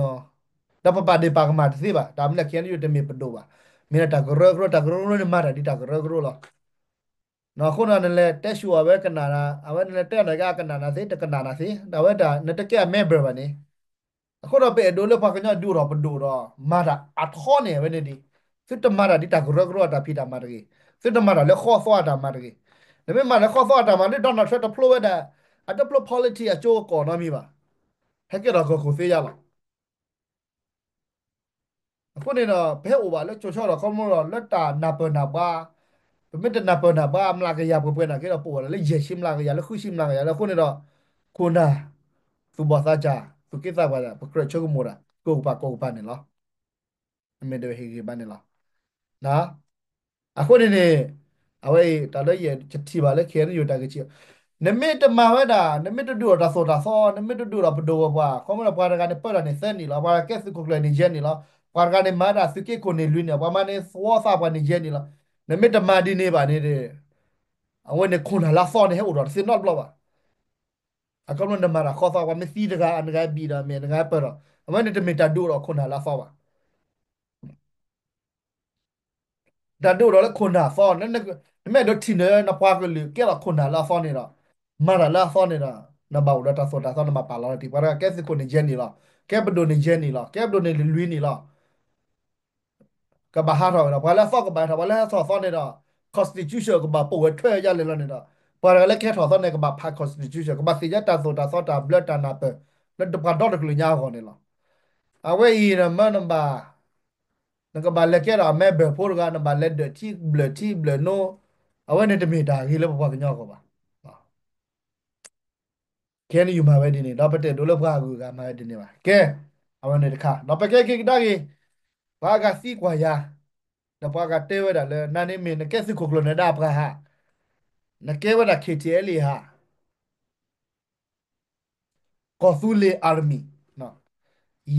ဒီးပဘၣ်ဒ့ၣ်ပာ်ကမၣ်တသ့ဘၣ်. တၢ်မနုၤလဲၣ် K N U တမ့ၢ်ပဒိၣ်ဘၣ်. မ့ၢ်ဒၣ်တၢ်ကရၢကရိ တၢ်ကရၢကရိန့ၣ်မၤတၢ်ဒ်တၢ်ကရၢကရိလီၤ. အဃိဒီးနလဲၤတဲဆူၣ်အဝဲကနၣ်နၤ အဝဲနလဲၤတဲနၤကနၣ်နၤသ့ တကနၣ်နၤသ့ ဒီးအဝဲဒၣ်နတကဲအ member ဘၣ်န့ၣ်. အဃိဒီးပအဲၣ်ဒိးလၢပှၤကညီဒုးအိၣ်ထီၣ်ပဒိၣ်ဒီး မၤတၢ်အထီန့ၣ် အဝဲန့ၣ်ဒ် သုတမၤတၢ်ဒ်တၢ်ကရၢကရိအတၢ်ဖံးတၢ်မၤတဂ့ၤ. သုတမၤတၢ်လၢဃီသွါအတၢ်မၤတဂ့ၤ. နမ့ၢ်မၤလၢဃီသွါအတၢ်မၤလၢ Donald Trump တဖျိဝဲဒၣ် အတဖျိ policy အကၠိကီၢ်နီတမံၤဘၣ်. ဟဲကဲထီၣ်ကီၢ်ခိၣ်သ့ယါလီၤ. အဃိန့ၣ်ဒီး ပဟဲအိၣ်ဘၣ်လၢကၠိဆီဒီး ခီဖျိဒီးလၢတၢ်နၢ်ပၢၢ်နၢ်ဘှါ, ပမ့ၢ်တနၢ်ပၢၢ်နၢ်ဘှါ မျးကယၤပှဲၤပှဲၤန့ၣ်က့ဒီး ပအိၣ်ဝဲဒၣ်လၢယဲၢ်ဆံမျးကယၤ လၢဃုဆံမျးကယၤလၢအဃိန့ၣ်ဒီး ခိၣ်နၢ် သူၣ်ဘီၣ်သးစၢ် သူၣ်က့သးပှၢ် ပကြၢးဆၢကမိၣ်တၢ် ကိးကပၤကိးကပၤန့ၣ်လီၤ. မ့ၢ်တဟ့ၣ်ဂံၢ်ဘါန့ၣ်လီၤ. အဃိန့ၣ်န့ၣ် အဝဲအံၤ တၢ်လၢယထံၣ်ဘၣ်လၢ K N U တၢ်ဂ့ၢ်စံး, နမ့ၢ်တမၤဝဲဒၣ် နမ့ၢ်တဒုးအိၣ်တၢ်သိၣ်တၢ်သီ နမ့ၢ်တဒုးအိၣ်ဒီးပဒိၣ်ပပှၢ် ခီဖျိလၢပှၤတဂၤန့ၣ်ပၢတၢ်န့ၣ်သၢနံၣ်လီၤ, ပှၤတဂၤကဲသုးခိၣ်ကျၢၢ်န့ၣ်ယဲၢ်နံၣ်လီၤ, ပှၤတဂၤန့ၣ်မၤဒၣ်သုးက့ခိၣ်န့ၣ်လွံၢ်နံၣ်လီၤ, ပှၤမၤန့ၢ်သဝီသးပှၢ်န့ၣ်ယဲၢ်နံၣ်လီၤ, နမ့ၢ်တမၤဒ်န့ၣ်ဘၣ်န့ၣ်ဒီး အဝဲန့ၣ်ခိၣ်နၢ်လၢအသီန့ၣ် ဟဲအိၣ်ဒီးတသ့နီတဘျီဘၣ်. အခီဖျိနမၤတၢ်ဃီသွါ ပှၤမ့ၢ်သံတဂၤ နဂၤဘံၣ်ဒီးမ့ၢ်နဂၤပၢၢ်ဒီး အဝဲန့ၣ်တမ့ၢ်တၢ်ဒုးအိၣ်ဒီးခိၣ်နၢ်လၢအသီဘၣ်. တၢ်ဒုးအိၣ်ဒီးလၢခိၣ်နၢ်အသီ နမ့ၢ်အဲၣ်ဒိးထံၣ်န့ၢ်နပှၤကလုာ်ကဲထီၣ်ခိၣ်နၢ်လၢအသီန့ၣ်ဒီး မၤတၢ်လၢအသီန့ၣ်ဒီး နဘၣ်အိၣ်ဒီးတၢ်သိၣ်တၢ်သီ နဘၣ်ပာ်လီၤတံၢ် ပှၤတဂၤကဲသုးခိၣ်န့ၣ်ယဲၢ်နံၣ်လီၤ, ကဲပဒိၣ်န့ၣ်ယဲၢ်နံၣ်လီၤ, ကဲပဒိၣ်န့ၣ်လွံၢ်နံၣ်လီၤ ကဘၣ်ဟးထီၣ်ဝဲဒီး ပှၤလၢအသီကဘၣ်ဟးထီၣ် ပှၤလၢဟဲထီၣ်သီန့ၣ်ဒီး constitution ကဘၣ်ပိာ်ဝဲထွဲယါလဲၣ်လီၤန့ၣ်ဒီး ပှၤတဂၤလၢကဟဲထီၣ်သီန့ၣ် ကဘၣ်ဖး constitution ကဘၣ်သ့ၣ်ညါတၢ်သိၣ်တၢ်သီတၢ်ဘျၢတၢ်နၢ်ပၢၢ် လၢပှၤဒီတကလုာ်ညါအဂီၢ်န့ၣ်လီၤ. အဝဲအံၤနမၢနဘၣ် နကဘၣ်လဲၤကဲဒီးအမဲဘၢၣ်ဖိတဂၤ နဘၣ်လဲၤဒၢးထံဘျၢၣ်ထံဘျၢၣ်နိ, အဝဲန့ၣ်တမ့ၢ်တၢ်ဂ့ၤလၢပပှၤကညီအဂီၢ်ဘၣ်. ခဲအံၤန့ၣ်ယမၤဝဲဒ်န့ၣ် ဒီးပတအဲၣ်ဒိးလၢပှၤအဂုၤအဂၤမၤဝဲဒ်န့ၣ်ဘၣ်. ကဲ, အဝဲန့ၣ်တခါ ဒီးပကဲက့ၤကဒါက့ၤ ပှၤအဂၤသံကွၢ်ယၤ, ဒီးပှၤအဂၤတဲဝဲဒၣ်လၢ နၤန့ၣ်မ့ၢ်နကဲသုးခိၣ်ကျၢၢ်နၢၤဒါအပှၤဧါ, နကဲဝဲဒၣ် K T L A ဧါ ကီၢ်သူလ့ၤ army,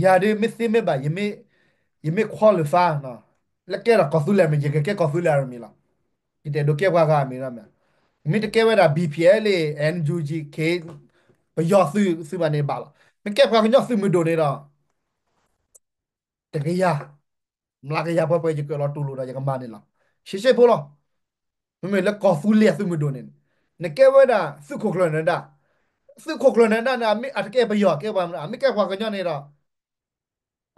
ယၤဒ်မ့ၢ်သ့မ့ၢ်ဘၣ် ယမ့ၢ် qualify လၢကဲထီၣ်ကီၢ်သူလ့ၤ army ယကကဲကီၢ်သူလ့ၤ army လီၤ. ယတအဲၣ်ဒိးကဲပှၤဂၤ army လီၤ. မ့ၢ်တကဲဝဲဒၣ် B P L A, N U G, K, ပယီၤသုး သုးမၤန့ၣ်ဘၣ်လီၤ. မ့ၢ်ကဲပှၤကညီသုးမုၢ်ဒိၣ်န့ၣ်ဒီး တကယၤ မျးကယၤပှဲၤပှဲၤ ယကၢၣ်လီၤတူၢ်လိာ်ဒီးယကမၤန့ၣ်လီၤ. ရှဲရှဲဖိလီၤ. မ့မ့ၢ်လၢကီၢ်သူလ့ၤအသုးမုၢ်ဒိၣ်န့ၣ် နကဲဝဲဒၣ်သုးခိၣ်ကျၢၢ်နၢၤဒါ, သုးခိၣ်ကျၢၢ်နၢၤဒါန့ၣ် အတကဲပယီၤ ကဲပှၤမနုၤ မ့ၢ်ကဲပှၤကညီန့ၣ်ဒီး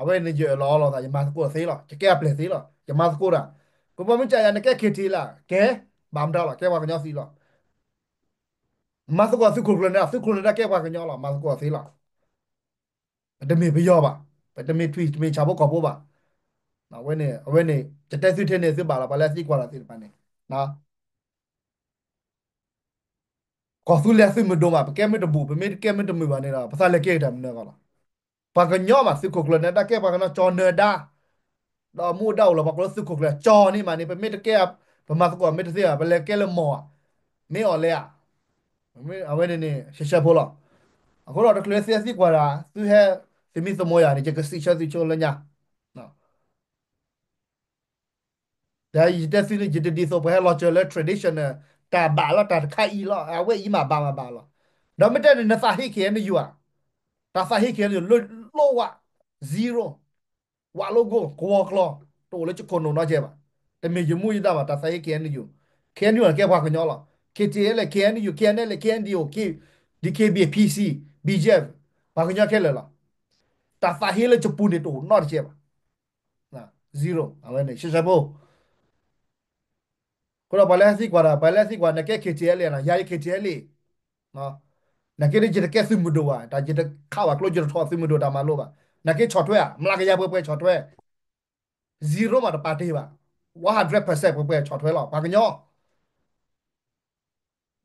အဝဲန့ၣ်ယအၢၣ်လီၤအီလီၤသး ယမၤသကိးသ့လီၤ. ယကဲအပျဲၢ်သ့လီၤ. ယမၤသကိးတၢ် ပပှၤမ့ၢ်ကယၤ နကဲ K T L A ကဲ ဘၣ်မတၤလီၤ ကဲပှၤကညီသ့လီၤ. မၤသကိးသုးခိၣ်ကျၢၢ်နၢၤဒါ သုးခိၣ်ကျၢၢ်နၢၤဒါကဲပှၤကညီလီၤ. မၤသကိးသ့လီၤ. ပတမ့ၢ်ပယီၤဘၣ်, ပတမ့ၢ်ထွံၣ် တမ့ၢ်ဆၣ်ဖိကီၢ်ဖိဘၣ်. အဝဲန့ၣ် အဝဲန့ၣ် ယတဲသုထဲန့ၣ် သုဘၣ်လီၤ ပှၤလၢအသံကွၢ်တၢ်သ့ၣ်တဖၣ်န့ၣ်. ကီၢ်သူလ့ၤအသုးမုၢ်ဒိၣ်မး ပကဲမ့ၢ်တဘူၣ် ပမ့ၢ်တကဲမ့ၢ်တမုာ်ဘၣ်န့ၣ်ဒီး ပသးလဲၤကဲက့ၤတၢ်မနုၤအဂီၢ်လီၤ. ပှၤကညီမး သုးခိၣ်ကျၢၢ်နၢၤဒါကဲပှၤကညီ ကၠီၤနၢၤဒါ ဒီးမူဒါအိၣ်လီၤ ပှၤကိးလၢသုးခိၣ်ကျၢၢ် ကၠီၤန့ၣ်မးန့ၣ် ပမ့ၢ်တကဲ ပမၤသကိးမ့ၢ်တသ့ဘၣ် ပလဲၤကဲလၢမီၢ်ဧါ, မ့ၢ်အီၤလဲၣ်ဧါ. အဝဲန့ၣ်န့ၣ် ရှဲရှဲဖိလီၤ. အဃိဒီးတချုးလၢသုဟဲသံကွၢ်တၢ် သုဟဲ သုမ့ၢ်သမူယၤန့ၣ် ယကစံးဆၢသုဆိလၢညါ ဒီးယတဲသုန့ၣ် ယတဒ်သိးပှၤဟဲလီၤစၢၤလၢ traditional တၢ်ဘၣ်လီၤ တၢ်တခါအံၤလီၤ အဝဲအံၤမးဘၣ်မးဘၣ်လီၤ. ဒီးမ့ၢ်တဲန့ၣ် နသးဟ့ K N U ဧါ, တၢ်သးဟ့ K N U လၢလိဝဲ zero ဝးလိကိၢ် ကဝီၤကျီၤ တအိၣ်လၢယခိၣ်နူာ်နီတစဲးဘၣ်. တမ့ၢ်ယမူယဒါဘၣ် တၢ်သးဟ့ K N U, K N U န့ၣ်ကဲပှၤကညီလီၤ. K T L A, K N U, K N L A, K N D O, K, D K B A, P C, B G F ပှၤကညီခဲလၢာ်လီၤ. တၢ်သးဟ့လၢယပူၤန့ၣ်တအိၣ်နီတစဲးဘၣ်. zero အဝဲန့ၣ် ရှဲရှဲဖိ အဃိဒီးပှၤလၢဟဲသံကွၢ်တၢ် ပှၤလၢဟဲသံကွၢ် နကဲ K T L A နီၤ ယၤယ K T L A နာ်က့ဒီး ယတကဲသုးမုၢ်ဒိၣ်ဘၣ် တၢ်ယတခးဘၣ်ကျိ ယတထီၣ်သုးမုၢ်ဒိၣ်တၢ်မၤလိဘၣ်. နာ်က့ဆီၣ်ထွဲဧါ မျးကယၤပှဲၤပှဲၤဆီၣ်ထွဲ zero မးတပာ်တ့ၢ်ဘၣ် one hundred percent ပှဲၤပှဲၤဆီၣ်ထွဲလီၤ ပှၤကညီ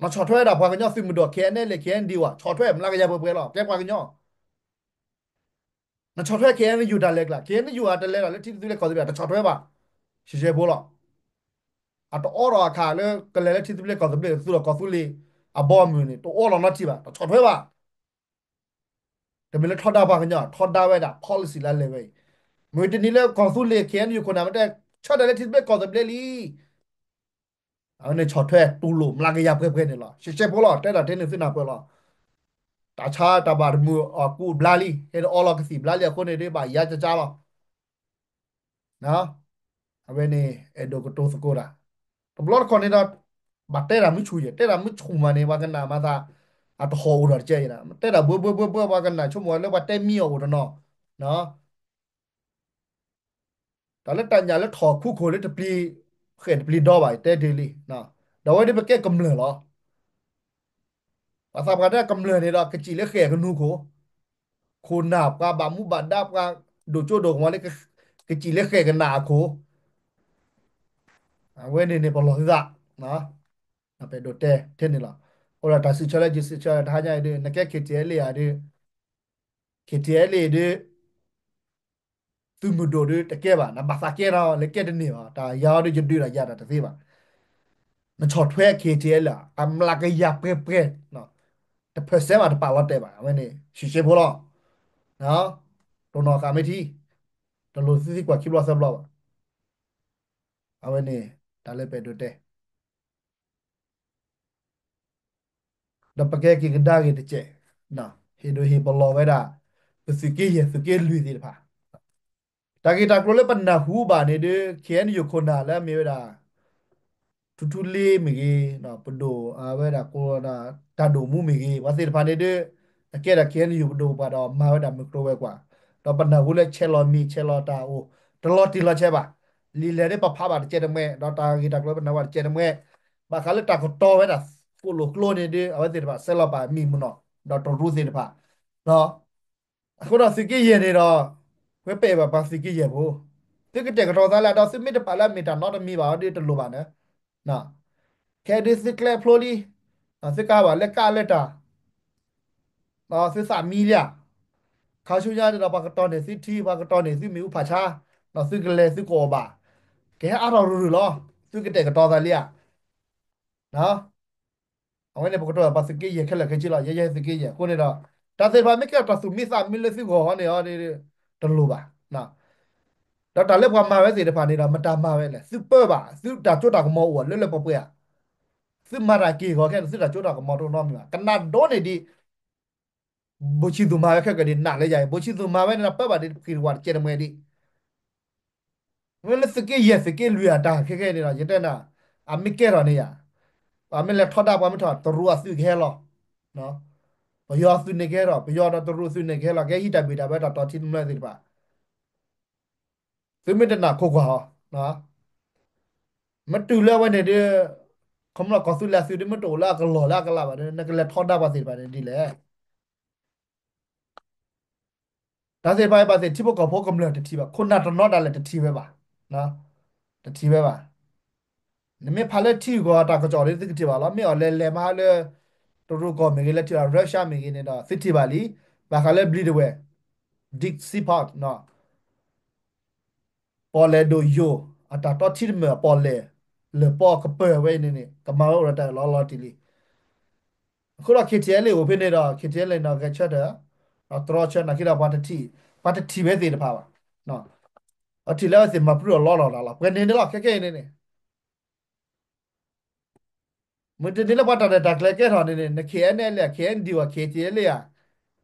နဆီၣ်ထွဲဝဲဒၣ်ပှၤကညီသုးမုၢ်ဒိၣ် K N L A K N D O ဘၣ်, ဆီၣ်ထွဲမျးကယၤပှဲၤပှဲၤလီၤ, ကဲပှ�ၣ်ကညီ. နဆီၣ်ထွဲ K N U တၢ်လဲၤကျါ, K N U တလဲၤဒီးလၢထံသဘျ့ကီၢ်သဘျ့ တဆီၣ်ထွဲဘၣ်. ရှဲရှဲဖိလီၤ. အတအိးထီၣ်အခါလၢကလဲၤလၢထံသဘျ့ကီၢ်သဘျ့ သူၣ်ထီၣ်ကီၢ်သူလ့ၤအဘီအမုၢ်န့ၣ် တအိးထီၣ်နီတထံၣ်ဘၣ်, တဆီၣ်ထွဲဘၣ်. တမ့ၢ်လၢထီဒါပှၤကညီ, ထီဒါဝဲဒၣ် policy လၢလဲၤဝဲအံၤ. မ့ၢ်တနံၤလၢကီၢ်သူလ့ၤ K N U ခိၣ်နၢ်မ့ၢ်တဲ ဆၢထၢၣ်လၢထံသဘျ့ကီၢ်သဘျ့လံ အဝဲန့ၣ်ဆီၣ်ထွဲတူၢ်လိာ်မျးကယၤပှဲၤပှဲၤန့ၣ်လီၤ. ရှဲရှဲဖိလီၤ, တဲဒၣ်ထဲန့ၣ်သုနၢ်ပၢၢ်လီၤ. တၢ်ဆါတၢ်ဘၣ်တမုာ်အကူးဘျါလံ, ဟဲအိးလီၤကသံၣ်ဘျါလံအဃိန့ၣ်ဒီး ဘၣ်ယါကကါလီၤ. အဝဲန့ၣ် အဲၣ်ဒိးကတိၤသကိးတၢ်. တဘျီတခီၣ်န့ၣ်ဒီး ဘၣ်တဲတၢ်မုၢ်ဆူၣ်ယဲၢ်, တဲတၢ်မုၢ်ဆူၣ်မးန့ၣ် ပှၤကနၣ်မၤသး အတဟီၣ်အိၣ်ဒီးတကဲယဲၢ်, တဲတၢ်ဘှၢဘှၢဘှၢဘှၢ ပှၤကနၣ်ဆိကမိၣ်ဝဲလၢပှၤတဲမံအီၤအိၣ်တနီၤ တၢ်လၢတၢ်ညၣ်လၢထီၣ်ခူခိၣ်လၢတပျံၤ ဃဲၣ်တပျံၤဒီဘၣ် တဲဒ်လံ. ဒီးဝဲဒၣ်ပကဲကမျၢၢ်လီၤ. ပှၤသးပှၢ်တဲကမျၢၢ်န့ၣ်ဒီး ကစံၣ်လၢဃဲၣ်ကနူၤခိၣ်, ခိၣ်နၢ်ပှၤဘၣ်မူဘၣ်ဒါ ပှၤဒိၣ်ကၠိဒိၣ်ကမီၤလၢ ကစံၣ်လၢဃဲၣ်ကနၣ်အခိၣ်, အဝဲန့ၣ်န့ၣ် ပလီၢ်သုသး ပအဲၣ်ဒိးတဲထဲန့ၣ်လီၤ. အိၣ်ဒီးတၢ်စံးဆၢလၢကစံးဆၢတဟါညါအံၤဒီး နကဲ K T L A ဧါဒီး K T L A ဒီး သုးမုၢ်ဒိၣ်ဒီးတကဲဘၣ်, နဘၣ်သးကဲထီၣ်လဲၤကဲတန့ၢ်ဘၣ်, တၢ်ယၤအီၤဒီးယဒုးတၢ်ယၤတၢ်တသ့ဘၣ်. နဆီၣ်ထွဲ K T L A အမျးကယၤပှဲၤပှဲၤ, တ percent ဘၣ်တပာ်လီၤတဲာ်ဘၣ်, အဝဲန့ၣ် ရှဲရှဲဖိလီၤ. တိၢ်နီၣ်ဃာ်မ့ၢ်ထံ, တလိၣ်သုသံကွၢ်ခံဘျီသၢဘျီဘၣ်. အဝဲန့ၣ် တၢ်လၢပအဲၣ်ဒိးတဲ ဒီးပကဲက့ၤကဒါက့ၤတစဲး, ဟ့ၣ်ဒိးဟ့ၣ်ပလီၢ်ဝဲဒၣ် ပသုးက့ယဲၢ်သုးက့လွံၢ်သ့ၣ်တဖၣ်, တၢ်ဂ့ၢ်တၢ်ကျိၤလၢပနၢ်ဟူဘၣ်န့ၣ်ဒီး K N U ခိၣ်နၢ်လၢအမ့ၢ်ဝဲဒၣ် ထူထူလ့မ့ၢ်ဂ့ၤ, ပဒိၣ်အဝဲဒၣ်ကိးတၢ်ဒိၣ်မူမ့ၢ်ဂ့ၤ, ပှၤသ့ၣ်တဖၣ်န့ၣ်ဒီး အကဲဒၣ် K N U ပဒိၣ်ပပှၢ်ဒီးမၤဝဲဒၣ်မုၢ်ကျိၤဝဲၤကွာ်, ဒီးပနၢ်ဟူလၢဆဲးလီၤမံၤဆဲးလီၤတၢ်အိၣ် တလီၤတံၢ်လီၤဆဲးဘၣ်, လံာ်လဲၢ်ဒီးပဖးဘၣ်တကဲတမှဲ, ဒီးတၢ်ဂ့ၢ်တၢ်ကျိၤပနၢ်ဟူဘၣ်တကဲတမှဲ, ဘၣ်ဃးလၢတၢ်ကတီၤဝဲဒၣ် ကိၣ်လိာ်ကျိန့ၣ်ဒီး အဝဲသ့ၣ်တဖၣ်ဆဲးလီၤပာ်မံၤမုၢ်နီၢ်, ဒီးတရူးသ့ၣ်တဖၣ်, အဃိဒီးသုးက့ယဲၢ်န့ၣ်ဒီး ဝဲပအဲၣ်ဘၣ်ပှၤသုးက့ယဲၢ်ဖိ, သုကတဲာ်ကတီၤသးလၢအဒီး သုမ့ၢ်တပာ်လၢအမ့ၢ်တၢ်နီတမံၤဘၣ်အီၤဒီးတလိၣ်ဘၣ်န့ၣ်, ခဲဒုးသုကျဲဖျိလံ, သုကဟးဘၣ်လၢကးလၢတၢ် သုသးမံလံဧါ, ခါဆူညါန့ၣ်ဒီး ပှၤကတီၤန့ၢ်သုထံ ပှၤကတီၤန့ၢ်သုမ့ၣ်အူဖးဆါ, သုကလဲၤသုကအီၣ်ဘၣ်, ကဟဲအါထီၣ်ရုၢ်ရုၢ်လီၤ, သုကတဲာ်ကတီၤသးလံဧါ. အဝဲန့ၣ်ပကတိၤပှၤသုးက့ယဲၢ်ခဲလၢာ်ခဲဆ့လီၤ, ယဲယဲသုးက့ယဲၢ်အဃိန့ၣ်ဒီး တၢ်သ့ၣ်တဖၣ်မ့ၢ်ကဲထီၣ်တၢ်သူၣ်မံသးမံလၢသုဂီၢ်ဃီန့ၣ်အီၤဒီး တလိၣ်ဘၣ်. ဒီးတၢ်လၢပှၤမၤဝဲသ့ၣ်တဖၣ်န့ၣ်ဒီး မတၤမၤဝဲလဲၣ်, သုပၢဘၣ်, သုတၢ်စိတၢ်ကမီၤအိၣ်လၢလၢပှဲၤပှဲၤဧါ, သုမၤတၢ်က့ၢ်ဂီၤခဲန့ၣ် သုတၢ်စိတၢ်ကမီၤတအိၣ်နီတမံၤဘၣ်, ကနၣ်ဒိးန့ၢ်ဒံး ဘိၣ်ဆံသူၣ်မၤဝဲခဲကဒံးနးလၢယၤအံၤ, ဘိၣ်ဆံသူၣ်မၤဝဲန့ၣ်ဒီး ပၢဘၣ်ဒံးတဖှံတဝၣ်တကဲတမှဲဒံး, မ့ၢ်လၢသုးက့ယဲၢ်သုးက့လွံၢ်အတၢ်ခဲခဲန့ၣ်ဒီး ယတဲနၤ, အမ့ၢ်ကဲထီၣ်န့ၣ်ယၤ, ပမ့ၢ်လဲၤထီဒါပှၤမ့ၢ်ထီၣ် တရူးအသုးကဟဲလီၤ, ပယီၤအသုးန့ၣ်ကဟဲလီၤ, ပယီၤဒီးတရူးအသုးန့ၣ်ကဟဲလီၤ, ကဟဲဟံးတၢ်ဘ့ၣ်တၢ်ဘၢတၢ်တီထံတမျၢၢ်သ့ၣ်တဖၣ် သုမ့ၢ်တနာ်ခိးကွၢ်အီၤ, မ့ၢ်တုၤလၢအဝဲန့ၣ်ဒီး ခီဖျိကီၢ်သူလ့ၤအသုးဒီးမ့ၢ်တအိၣ်လၢအကလီၢ်လၢအကလးဘၣ်ဒီး နကလဲၤထီဒါပှၤသ့ၣ်တဖၣ်န့ၣ်ဒ်လဲၣ်. တၢ်သ့ၣ်တဖၣ်အံၤ ပှၤသ့ၣ်ထံဖိကီၢ်ဖိကမျၢၢ်တထံၣ်ဘၣ်, ခိၣ်နၢ်တနီၤဒၣ်လဲာ်တထံၣ်ဝဲဘၣ်, တထံၣ်ဝဲဘၣ်. နမ့ၢ်ဖးလၢထံဂီၤတၢ်ကစီၣ်ဒီး သုကထံၣ်ဘၣ်လီၤ. မ့ၢ်အီၤလဲၤလဲၤမဟါလၢ တရူးကီၢ်မ့ၢ်ဂ့ၤ, လဲၤထံၣ်ဘၣ် Russia မ့ၢ်ဂ့ၤန့ၣ်ဒီး သုထံၣ်ဘၣ်လံ. ဘၣ်ဃးလၢဘျံးဒဝဲၢ် Dixie Park ပီၣ်လဲၣ်ဒိၣ်ယိာ် အတၢ်တီထံတမၢၢ်အပီၣ်လဲၣ် လၢပီၣ်ကပၢၢ်ဝဲအံၤန့ၣ်န့ၣ် ကမၤဝဲအိၣ်ဒီးတၢ်အၢၣ်လီၤလီၤတံၢ်လံ. အဃိဒီး K T L A အိၣ်ဖဲန့ၣ်ဒီး K T L A န့ၣ်ဒီး ဂဲၤဆၢထၢၣ် ဒီးတြီဆၢနာ်က့ဒီး ပှၤတထံၣ်, ပှၤတထံၣ်ဝဲသ့ၣ်တဖၣ်ဘၣ်. ပှၤထံၣ်လၢအဝဲသ့ၣ်မၤပြူၢ်အီၤလီၤလီၤလီၤလီၤ. ပှဲၤန့ၣ်န့ၣ်လီၤ ခဲခဲအံၤန့ၣ်န့ၣ် မ့ၢ်တန့ၢ်လၢပှၤတၢ်ရဲၣ်တၢ်ကျဲၤကဲထီၣ်န့ၣ်န့ၣ် န K N L A ဧါ, K N D O ဧါ, K T L A ဧါ,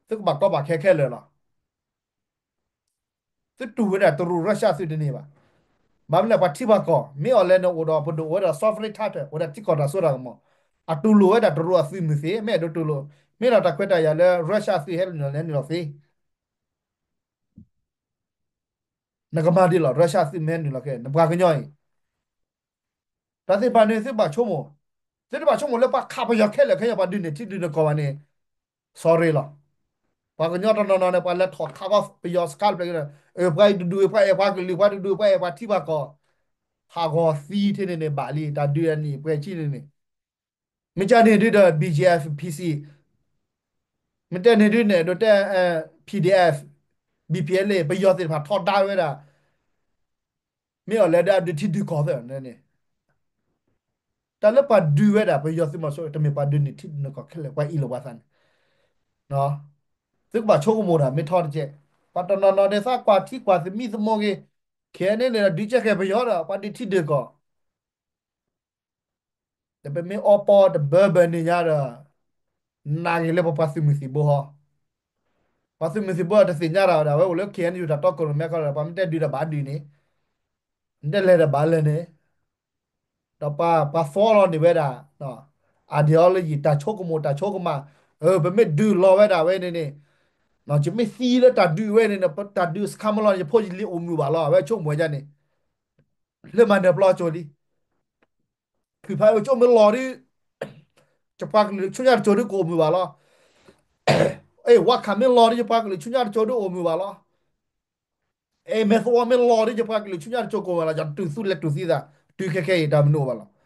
သုကဘၣ်ကီဘၣ်ခဲခဲလၢာ်လီၤ. သုတူၢ်ဝဲဒၣ်တရူး Russia သုတန့ၢ်ဘၣ်. ဘၣ်မနုၤလဲၣ် ပှၤထံပှၤကီၢ် မ့ၢ်အီၤလဲၣ်န့ၣ် အိၣ်ဒီးပဒိၣ်အိၣ်ဝဲဒၣ် sovereign title အိၣ်ဒီးထံကီၢ်တၢ်စိတၢ်ကမီၤ, အတူၢ်လိာ်ဝဲဒၣ်တရူးအသုးမုၢ်သ့, မ့ၢ်အဲၣ်ဒိးတူၢ်လိာ်, မ့ၢ်ဒီးတၢ်ခွဲးတၢ်ယာ်လၢ Russia သုးဟဲနုာ်လီၤလဲၤနုာ်လီၤသ့ နကမၤဒ်လဲၣ် Russia သုးမ့ၢ်ဟဲနုာ်လီၤခဲ နပှၤကညီအံၤ တၢ်သ့ၣ်တဖၣ်န့ၣ် သုဘၣ်ဆိကမိၣ်, သုတဘၣ်ဆိကမိၣ်လၢပှၤခးပယီၤခဲလၢာ်ခဲဆ့ ပှၤဒုးန့ၢ်ထံဒုးန့ၢ်ကီၢ်ဘၣ်န့ၣ် sorry လီၤ. ပှၤကညီတနီၤနီၤန့ၣ် ပှၤလဲၤထီၣ်ခးပယီၤစခါတဖျၢၣ်က့ၤဒီး အၢ ပှၤအံၤတဒုး ပှၤအဲၣ်ပှၤကလုာ် ပှၤတဒုး ပှၤအဲၣ်ပှၤထံပှၤကီၢ်, ဟးဂီၤသံထဲန့ၣ်န့ၣ် ဘၣ်လံ တၢ်ဒုးအနံၣ်ပှဲၤဆံန့ၣ်န့ၣ် မ့ၢ်ကန့ၣ်ဒုဒီး B G F, P C, မ့ၢ်တဲန့ၣ်ဒုန့ၣ် ဒိးတဲ P D F, B P L A ပယီၤသ့ၣ်တဖၣ်ထီဒါဝဲဒၣ် မ့ၢ်အီၤလဲၤဒၣ်ဒုးထံဒုးကီၢ်သ့ၣ်န့ၣ်, တၢ်လၢပှၤဒုးဝဲဒၣ် ပယီၤသုးမီၤစိရိၤ တမ့ၢ်ပှၤဒုးန့ၢ်ထံဒုးန့ၢ်ကီၢ်ခဲလၢာ် ပှၤအ့ၣ်လိာ်ပှၤသးန့ၣ်, သုကဘၣ်ဆိကမိၣ်တၢ်မ့ၢ်ထီတကဲး, ပှၤတနီၤနီၤဒ်သိးကွၢ်ထံကွၢ်သမံသမိးက့ၤ, ခဲအံၤန့ၣ်န့ၣ် ဒုးကဲက့ၤပယီၤဒီး ပှၤဒုးထံဒုးကီၢ် ဒီးပမ့ၢ်အီပီတဘၢဘၢန့ၣ်ညါဒီး နာ်က့ၤလၢပပှၤသုးမုၢ်သံၣ်ဘိဟီ, ပှၤသုးမုၢ်သံၣ်ဘိတသ့ၣ်ညါတၢ်ဝဲဒၣ် ဝဲအိၣ်လၢ K N U တၢ်တီခိၣ်ရိၣ်မဲခီဒီး ပှၤမ့ၢ်တဲဒုးဒီးဘၣ်ဒုးန့ၣ်, မ့ၢ်တဲလဲၤဒီးဘၣ်လဲၤန့ၣ်, ဒီးပှၤ ပှၤသီလီၤန့ၢ်ဝဲဒၣ် ideology တၢ်ဆိကမိၣ်တၢ်ဆိကမး, ပမ့ၢ်ဒုးလီၤဝဲဒၣ်ဝဲန့ၣ်န့ၣ်, ယမ့ၢ်သံလၢတၢ်ဒုးဝဲန့ၣ်န့ၣ် တၢ်ဒုးစခါမ့ၢ်လီၤန့ၣ် ယဖိယလံၤအိၣ်မုာ်ဘၣ်လီၤ အဝဲဆိကမိၣ်ဝဲဒၣ်န့ၣ်, လၢမၤနၢၤပျီကၠိလံ ဖုၣ်ဖးအိၣ်ကၠိမ့ၢ်လီၤဒီး, ယပှၤကလုာ်ဆူညါတကၠိဒုးကအိၣ်မုာ်ဘၣ်လီၤ. အဲ ဝါခးမ့ၢ်လီၤဒီး ယပှၤကလုာ်ဆူညါတကၠိဒုးအိၣ်မုာ်ဘၣ်လီၤ. အဲ မဲာ်သဝီမ့ၢ်လီၤဒီး ယပှၤကလုာ်ဆူညါတကၠိကအိၣ်မုာ်ဘၣ်လီၤ. ယတူၢ်သူလ့ၤတူၢ်သံသး, တုၤခဲခဲအံၤတၢ်မနုၤအိၣ်ဘၣ်လီၤ.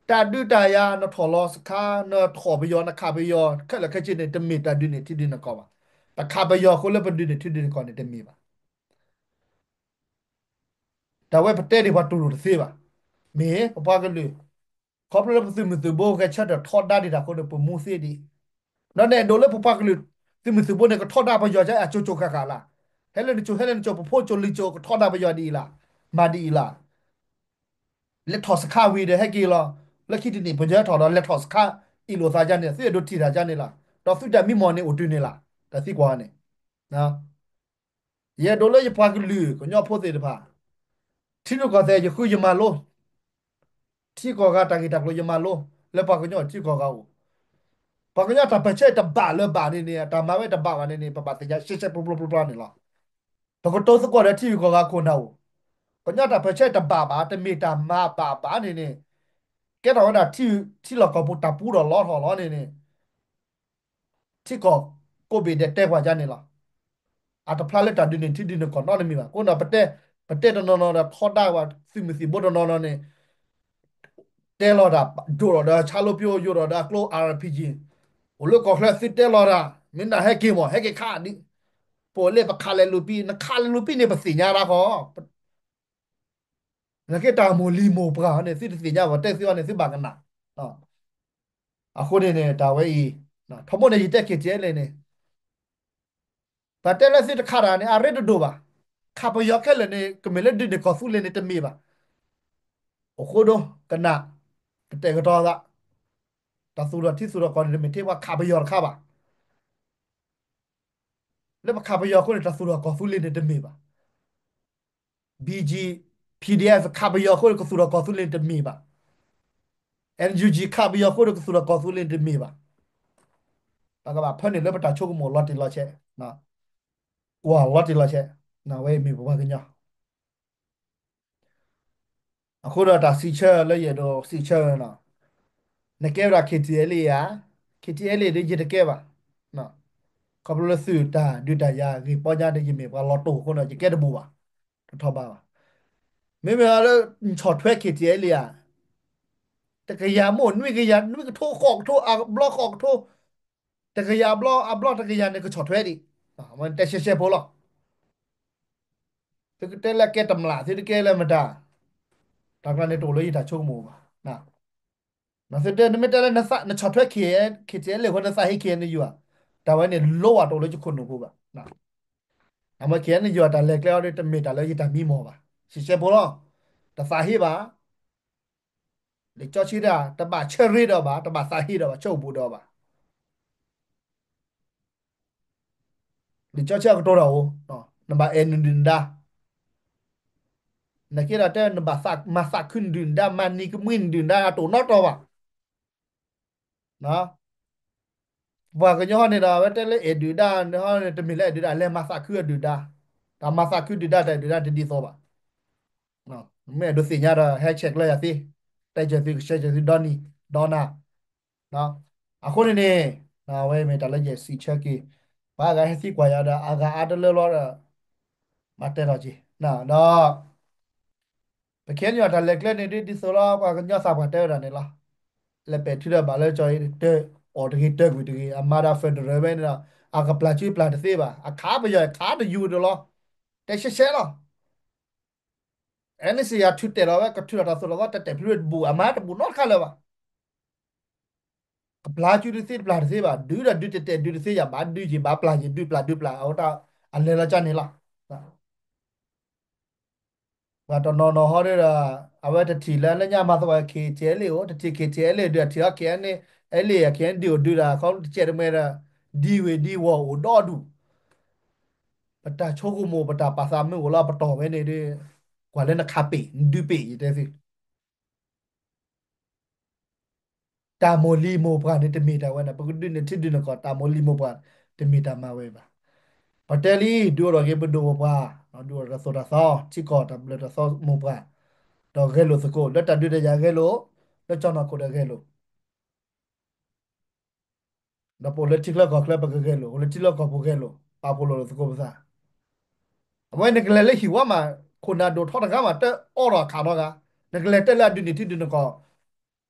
တၢ်ဒုးတၢ်ယၤ နထီၣ်လီၤစခါ နထီၣ်ပယီၤ နခးပယီၤ ခဲလၢာ်ခဲဆ့န့ၣ် တမ့ၢ်တၢ်ဒုးန့ၢ်ထံဒုးန့ၢ်ကီၢ်ဘၣ်. ပခးပယီၤအဃိလၢပဒုးန့ၢ်ထံဒုးန့ၢ်ကီၢ်န့ၣ်တမ့ၢ်ဘၣ်. တၢ်ဝဲပတဲဒံးပှၤတူၢ်လိာ်တသ့ဘၣ်. မ့ၢ်ပပှၤကလုာ်, ခီဖျိလၢပသုးမုၢ်သုးဘိဂဲၤဆၢထၢၣ်ထီဒါဒံးတၢ်အဃိန့ၣ် ပမူသ့ဒံး, ဒီးနအဲၣ်ဒိးလၢပပှၤကလုာ် သုးမုၢ်သုးဘိန့ၣ် ကထီဒါပယီၤကအကၠိကၠိဃၣ်ဃၣ်လၢ, ဟဲလၢနကၠိ ဟဲလၢနကၠိ ပဖိကၠိလံၤကၠိ ကထီဒါပယီၤဒ်အံၤလၢ, မၤဒ်အံၤလၢ လဲၤထီၣ်စခါဝံၤဒီးဟဲက့ၤလီၤ. လၢခံတနံၣ် ပယီၤထီၣ်ဒီးလဲၤထီၣ်စခါ အ့ၣ်လိာ်သးဒ်န့ၣ် သုအဲၣ်ဒိးထံၣ်တၢ်ဒ်န့ၣ်လီၤ. ဒီးသုတၢ်မံမီၢ်န့ၣ်အိၣ်တုၤန့ၣ်လီၤ. တၢ်သံကွၢ်န့ၣ်, ယအဲၣ်ဒိးလၢယပှၤကလုာ်ကညီဖိသ့ၣ်တဖၣ်, ထံရူၢ်ကီၢ်သဲးယဃုယမၤလိ, ထံကီၢ်ဂၤတၢ်ဂ့ၢ်တၢ်ကျိၤယမၤလိ, လၢပှၤကညီထံကီၢ်ဂၤအိၣ်, ပှၤကညီတၢ်ပၢၢ်ဆၢတဘၣ်လၢၤဘၣ်န့ၣ်န့ၣ် တၢ်မၤဝဲတဘၣ်ဘၣ်န့ၣ်န့ၣ် ပဘၣ်သ့ၣ်ညါရှဲရှဲပျီပျီပျီပျီန့ၣ်လီၤ. ပကတိၤသကိးဒီးထံဂုၤကီၢ်ဂၤခိၣ်နၢ်အိၣ်, ကညီတၢ်ပၢၢ်ဆၢတဘၣ်ဘၣ် တမ့ၢ်တၢ်မၤဘၣ်ဘၣ်န့ၣ်န့ၣ်, ကဲထီၣ်ဝဲဒၣ်ထံလီၢ်ကီၢ်ပူၤတၢ်ပူဒီးလီထီၣ်လီၤန့ၣ်န့ၣ် ထံကီၢ်ကိးဘ့ၣ်ဒဲးတဲပှၤဒ်န့ၣ်လီၤ. အတဖျါလၢတၢ်ဒုးန့ၢ်ထံဒုးန့ၢ်ကီၢ်နီတမံၤဘၣ်. အဃိဒီး ပတဲတနီၤနီၤဒီးထီဒါပှၤသုးမုၢ်သံၣ်ဘိတနီၤနီၤန့ၣ် တဲလီၤတၢ် ယိာ်ဒီးဆါလိပျိ ယိာ်ဒီးအကျိ R P G အိၣ်လၢကီၢ်ချၢသုတဲလီၤတၢ် မ့ၢ်နဟဲက့ၤမး ဟဲက့ၤခးဒ်, ပအိၣ်လၢပခးလဲၤလူၤပံ နခးလဲၤလူၤပံန့ၣ် ပသ့ၣ်ညါတၢ်ဃီ နက့တၢ်မိၢ်လံၤမိၢ်ပှၢ်န့ၣ် သုတသ့ၣ်ညါဘၣ် တဲသုအီၤန့ၣ် သုဘၣ်ကနၣ်. အဃိန့ၣ်န့ၣ် တၢ်ဝဲအံၤ, ထီဘိန့ၣ် ယတဲ K T L A န့ၣ်, ပတဲလၢသုတခးတၢ်န့ၣ် အရ့တဒိၣ်ဘၣ်. ခးပယီၤခဲလၢာ်န့ၣ် ကမ့ၢ်လၢဒုးန့ၢ်ကီၢ်သူလ့ၤန့ၣ်တမ့ၢ်ဘၣ်. အိၣ်ဃိဒိ ကနၣ်, ကတဲာ်ကတီၤသး, တၢ်သူၣ်ထီၣ်ထံသူၣ်ထီၣ်ကီၢ်န့ၣ် တမ့ၢ်ထဲပှၤခးပယီၤတခါဘၣ်. လၢပခးပယီၤအဃိန့ၣ် တၢ်သူၣ်ထီၣ်ကီၢ်သူလ့ၤန့ၣ်တမ့ၢ်ဘၣ်. B G, P D F ခးပယီၤအဃိန့ၣ် ကသူၣ်ထီၣ်ကီၢ်သူလ့ၤန့ၣ်တမ့ၢ်ဘၣ်. N U G ခးပယီၤအဃိန့ၣ် ကသူၣ်ထီၣ်ကီၢ်သူလ့ၤန့ၣ်တမ့ၢ်ဘၣ်. ပကဘၣ်ဖၢနုာ်လၢပတၢ်ဆိကမိၣ်လီၤတံၢ်လီၤဆဲး, ကွၢ်လီၤတံၢ်လီၤဆဲး, ဝဲအံၤမ့ၢ်ပပှၤကညီ အဃိဒီးတၢ်စံးဆၢလၢယအဲၣ်ဒိးစံးဆၢဝဲန့ၣ်, နကဲဝဲဒၣ် K T L A ဧါ, K T L A ဒီးယတကဲဘၣ်. ခီဖျိလၢသုးတၢ်ဒုးတၢ်ယၤဂ့ၢ်ပီညါဒီး ယမ့ၢ်ပှၤလီၤတိၢ်အဃိန့ၣ် ယကဲတဘူးဘၣ်, တထီဘၣ်ဘၣ်. မ့မ့ၢ်လၢ ဆီၣ်ထွဲ K T L A ဧါ, တကယၤမိၢ် နွံကယၤ နွံကထိ ဃိးကထိ အဘျီဃိးကထိ တကယၤအဘျီ အဘျီတကယၤန့ၣ် ကဆီၣ်ထွဲဒံး, တဲရှဲရှဲဖိလီၤ. သုကတဲလၢကဲတမျၢ် သုတကဲလၢမတၤ, တၢ်ကျါန့ၣ်တအိၣ်လၢယတၢ်ဆိကမိၣ်ဘၣ်. သုတဲ နမ့ၢ်တဲလၢနဆီၣ်ထွဲ K T L A အဃိ နသးဟ့ K N U ဧါ, တၢ်ဝဲန့ၣ် လိဝဲတအိၣ်လၢယခိၣ်နူာ်ပူၤဘၣ်. အမ့ၢ် K N U တၢ်လဲၤကျဲအီၤဒီး တမ့ၢ်တၢ်လၢယတၢ်မံမီၢ်ဘၣ်. ရှဲရှဲဖိလီၤ. တသးဟ့ဘၣ်. လံာ်စီဆှံဒၣ် တဘၣ်ဆၢရ့ဒီးဘၣ်, တဘၣ်သးဟ့ဒီးဘၣ်, ဆၢအိၣ်ဘူးဒီးဘၣ်. လံာ်စီဆှံအကတိၤတၢ်အိၣ်, နဘၣ်အဲၣ်နဒုၣ်နဒါ, နက့ဒီးတဲ နဘၣ်မၤသးခုနဒုၣ်နဒါ, မၤနံၤကမှံနဒုၣ်နဒါ အတအိၣ်နီတီဘၣ်. ပှၤကညီဟီန့ၣ်ဒီး အဝဲတဲလၢအဲၣ်ဒုၣ်ဒါန့ၣ် တမ့ၢ်လၢအဲၣ်ဒုၣ်ဒါ လဲၤမၤသးခုအဒုၣ်ဒါ, တၢ်မၤသးခုဒုၣ်ဒါ တၢ်အဲၣ်ဒုၣ်ဒါတဒ်သိးဘၣ်. မ့ၢ်အဲၣ်ဒိးသ့ၣ်ညါဒီး ဟဲဆဲးကျၢယၤသ့, တဲစၢၤသု ကဆဲးစၢၤသုဒီနံၤဒီနၤ. အဃိန့ၣ်န့ၣ် အဝဲမ့ၢ်တၢ်လၢယစံးဆၢက့ၤ, ပှၤအဂၤဟဲသံကွၢ်ယၤဒီး အဂၤအါတလၢလီၤဒီး မၤတဲထီၣ်က့ၤ, ဒီး ပခဲအံၤတၢ်လဲၤကျဲန့ၣ် ဒ်သိးလီၤ ပှၤကညီသးပှၢ်တဲဝဲဒၣ်န့ၣ်လီၤ. လဲၤပဲာ်ထံဒီးဘၣ်လၢကၠီအံၤ တၢ်အီၣ်တဂ့ၤတၢ်ကွံာ်တဂ့ၤ အမၤဒၣ် federal ဝဲန့ၣ်ဒီး အကပျၢ်စုပျၢ်တသ့ဘၣ် အခးပယီၤခးတယူၤဒီးလီၤ. တဲရှဲရှဲလီၤ. အဲန့ၣ်စ့ၢ်ကီးထုးတဲာ်လီၤဝဲ ကထုးလီၤတၢ်သိၣ်တၢ်သီ တဲာ်တဲာ်ဖျုးတဘူး အမၤတဘူးနီတခါလၢၤဘၣ်. ကပျၢ်စုတသ့တပျၢ်တသ့ဘၣ် ဒုးဒီးဒုးတဲာ်တဲာ်ဒုးတသ့ ယဘၣ်ဒုးယဘၣ်ပျၢ်ယဒုးပျၢ်ဒုးပျၢ် အဝဲတၢ်အလဲၤလီၤကၢ်န့ၣ်လီၤ. ပှၤတနီၤနီၤဟီဒီး အဝဲတထံၣ်လၢလၢညါမၤသကိး KTLA အိၣ် တထံၣ် KTLA ဒုး အထံၣ်လီၤ KNLA KNDO ဒုးဒၣ် ခီဖျိတကဲးတမှဲဒီး ဒ်ဝ့ၢ်ဒ်ဝီၤအိၣ်ဒီဒူၣ် ပတၢ်ဆိကမိၣ် ပတၢ်ပာ်သးမုၢ်အိၣ်လီၤ ပတီၢ်ဝဲန့ၣ်ဒီး ကွၢ်လၢနခးပ့ၣ် နဒုးပ့ၣ် ယတဲသု တၢ်မိၢ်လံၤမိၢ်ပှၢ်န့ၣ် တမ့ၢ်တၢ်ဝဲန့ၣ် ပကဒုးန့ၢ်ထံဒုးန့ၢ်ကီၢ် တၢ်မိၢ်လံၤမိၢ်ပှၢ် တမ့ၢ်တၢ်မၤဝဲဘၣ်. ပတဲလံ ဒုးအိၣ်ထီၣ်က့ၤပဒိၣ်ပပှၢ် ဒုးအိၣ်ထီၣ်တၢ်သိၣ်တၢ်သီ ထံကီၢ်တၢ်ဘျၢတၢ်သီမိၢ်ပှၢ် ဒီးဂဲၤလိာ်သကိး လၢတၢ်ဒုးတၢ်ယၤဂဲၤလိာ် လၢကၠီနီၢ်ခိၣ်ဒီးဂဲၤလိာ် ဒီးပအိၣ်လၢထံချၢကီၢ်ချၢ ပကဂဲၤလိာ် အိၣ်လၢထံလီၢ်ကီၢ်ပူၤဂဲၤလိာ် ပာ်ဖှိၣ်လိာ်သကိးပသး အဝဲန့ၣ်ကလဲၤလၢဟံၣ်ဝါမး ခိၣ်နၢ်ဒိၣ်ထီတဂၤမး တအီၣ်ထီၣ်ခးနီတဂၤ နကလဲၤတဲလၢအဒုးန့ၢ်ထံဒုးန့ၢ်ကီၢ်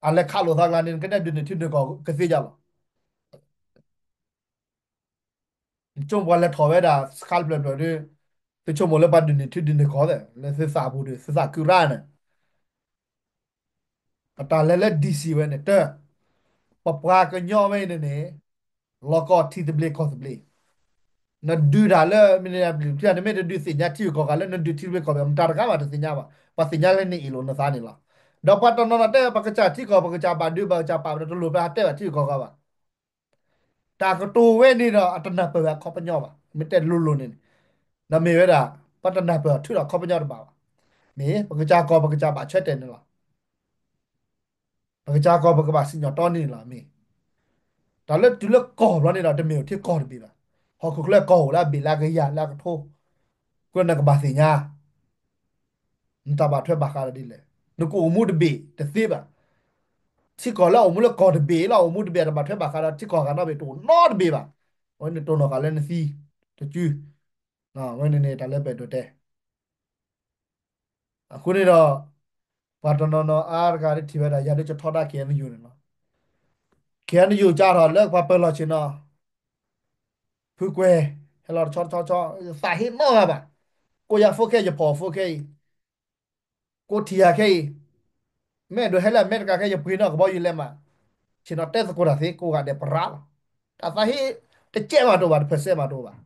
အလဲၤခးလိာ်သးကျါန့ၣ် နကဒုးန့ၢ်ထံဒုးန့ၢ်ကီၢ်ကသ့ယါလီၤ. နဆိကမိၣ်ပှၤလဲၤထီၣ်ဝဲဒၣ် စခါတဖျၢၣ်ဖျၢၣ်ဒီး သုဆိကမိၣ်လၢပှၤဒုးန့ၢ်ထံဒုးန့ၢ်ကီၢ် လၢသုသးပူၤဒီး သုသးခုရၣ်န့ၣ် ပတၢ်လဲၤလၢ DC ဝဲန့ၣ် တၢ် ပပှၤကညီဝဲအံၤန့ၣ်န့ၣ် လီၤကီထံသဘျ့ကီၢ်သဘျ့ နဒုးတၢ်လၢ မ့ၢ်နဘျုးဖျၢၣ် နမ့ၢ်တဒုးသ့ၣ်ညါထံဂုၤကီၢ်ဂၤ လၢနဒုးထံသဘျ့ကီၢ်သဘျ့ မတၤတဂၤမးတသ့ၣ်ညါဘၣ်. ပှၤသ့ၣ်ညါလၢနအ့ၣ်လိာ်နသးန့ၣ်လီၤ. ဒီးပှၤတနီၤနီၤတဲ ပကစၢ်ထံကီၢ် ပကစၢ်ဘၣ်ဒုးဘၣ်ကစၢ်ပာ် ပတလိၣ်ဖဲဟးတဲဘၣ်ထံဂုၤကီၢ်ဂၤဘၣ်. တၢ်ကတိၤဝဲန့ၣ်ဒီး အတနၢ်ပၢၢ်ဝဲအခီပညီဘၣ်. မ့ၢ်တဲလိၤလိၤန့ၣ်န့ၣ် ဒီးမ့ၢ်ဝဲဒၣ် ပှၤတနၢ်ပၢၢ်အီၤထုးဒီးခီပညီတဘၣ်ဘၣ်. မ့ၢ်ပကစၢ်ကီၢ် ပကစၢ်ဘၣ်ဆၢတဲာ်န့ၣ်လီၤ. ပကစၢ်ကီၢ် ပကဘၣ်စံၣ်ညီၣ်တီန့ၣ်လီၤ. မ့ၢ် တၢ်လၢတုၤလၢကီၢ်ဘျီန့ၣ်ဒီး တမ့ၢ်အိၣ်ထဲကီၢ်တဘ့ၣ်ဘၣ်. ဟီၣ်ခိၣ်ချၢကီၢ်အိၣ်လၢအဘ့ၣ်လၢအကယၤလၢအကထိ ကွဲးနကဘၣ်သ့ၣ်ညါ နတၢ်ဘၣ်ထွဲဘၣ်ဃးဒီးဒ်လဲၣ်. နကအိၣ်မူတဘ့ၣ်တသ့ဘၣ်. ထံကီၢ်လၢအအိၣ်မူလၢကီၢ်တဘ့ၣ်လၢအအိၣ်မူတဘ့ၣ် အတဘၣ်ထွဲဘၣ်ဃးဒီးထံကီၢ်ဂၤနီတဘ့ၣ် တအိၣ်နီတဘ့ၣ်ဘၣ်. အဝဲန့ၣ်တိၢ်နီၣ်ဃာ်လၢနသံတစု အဝဲန့ၣ်န့ၣ် တၢ်လၢပအဲၣ်ဒိးတဲ အဃိန့ၣ်ဒီး ပှၤတနီၤနီၤအါတဂၤဒ်ထံၣ်ဝဲဒၣ် ယၤဒ်ကထီဒါ KNU န့ၣ်လီၤ. KNU ကၢ်ထီၣ်လၢပှၤပၢၤလီၢ်ဆ့ၣ်နီၤ ဖုကွဲၤ ဟဲလီၤတဆီတဆီဆီ သးဟ့နီတဂၤဘၣ်. ကိးယၤဖိခဲ ယဖီၣ်ဖိခဲအံၤ ကိးထံၣ်ယၤခဲအံၤ မ့ၢ်အဲၣ်ဒိးဟဲလၢအမဲရကၤခဲ ယပှ့ၤနီၣ်ကဘီယူၤလဲးမး ဆ့ၣ်နီၤတဲသကိးတၢ်သ့ ကိးဂၤဒဲးပရၣ်လီၤ. တၢ်သးဟ့ တကဲမးတအိၣ်ဘၣ် တပၢၢ်ဆၢမးတအိၣ်ဘၣ်.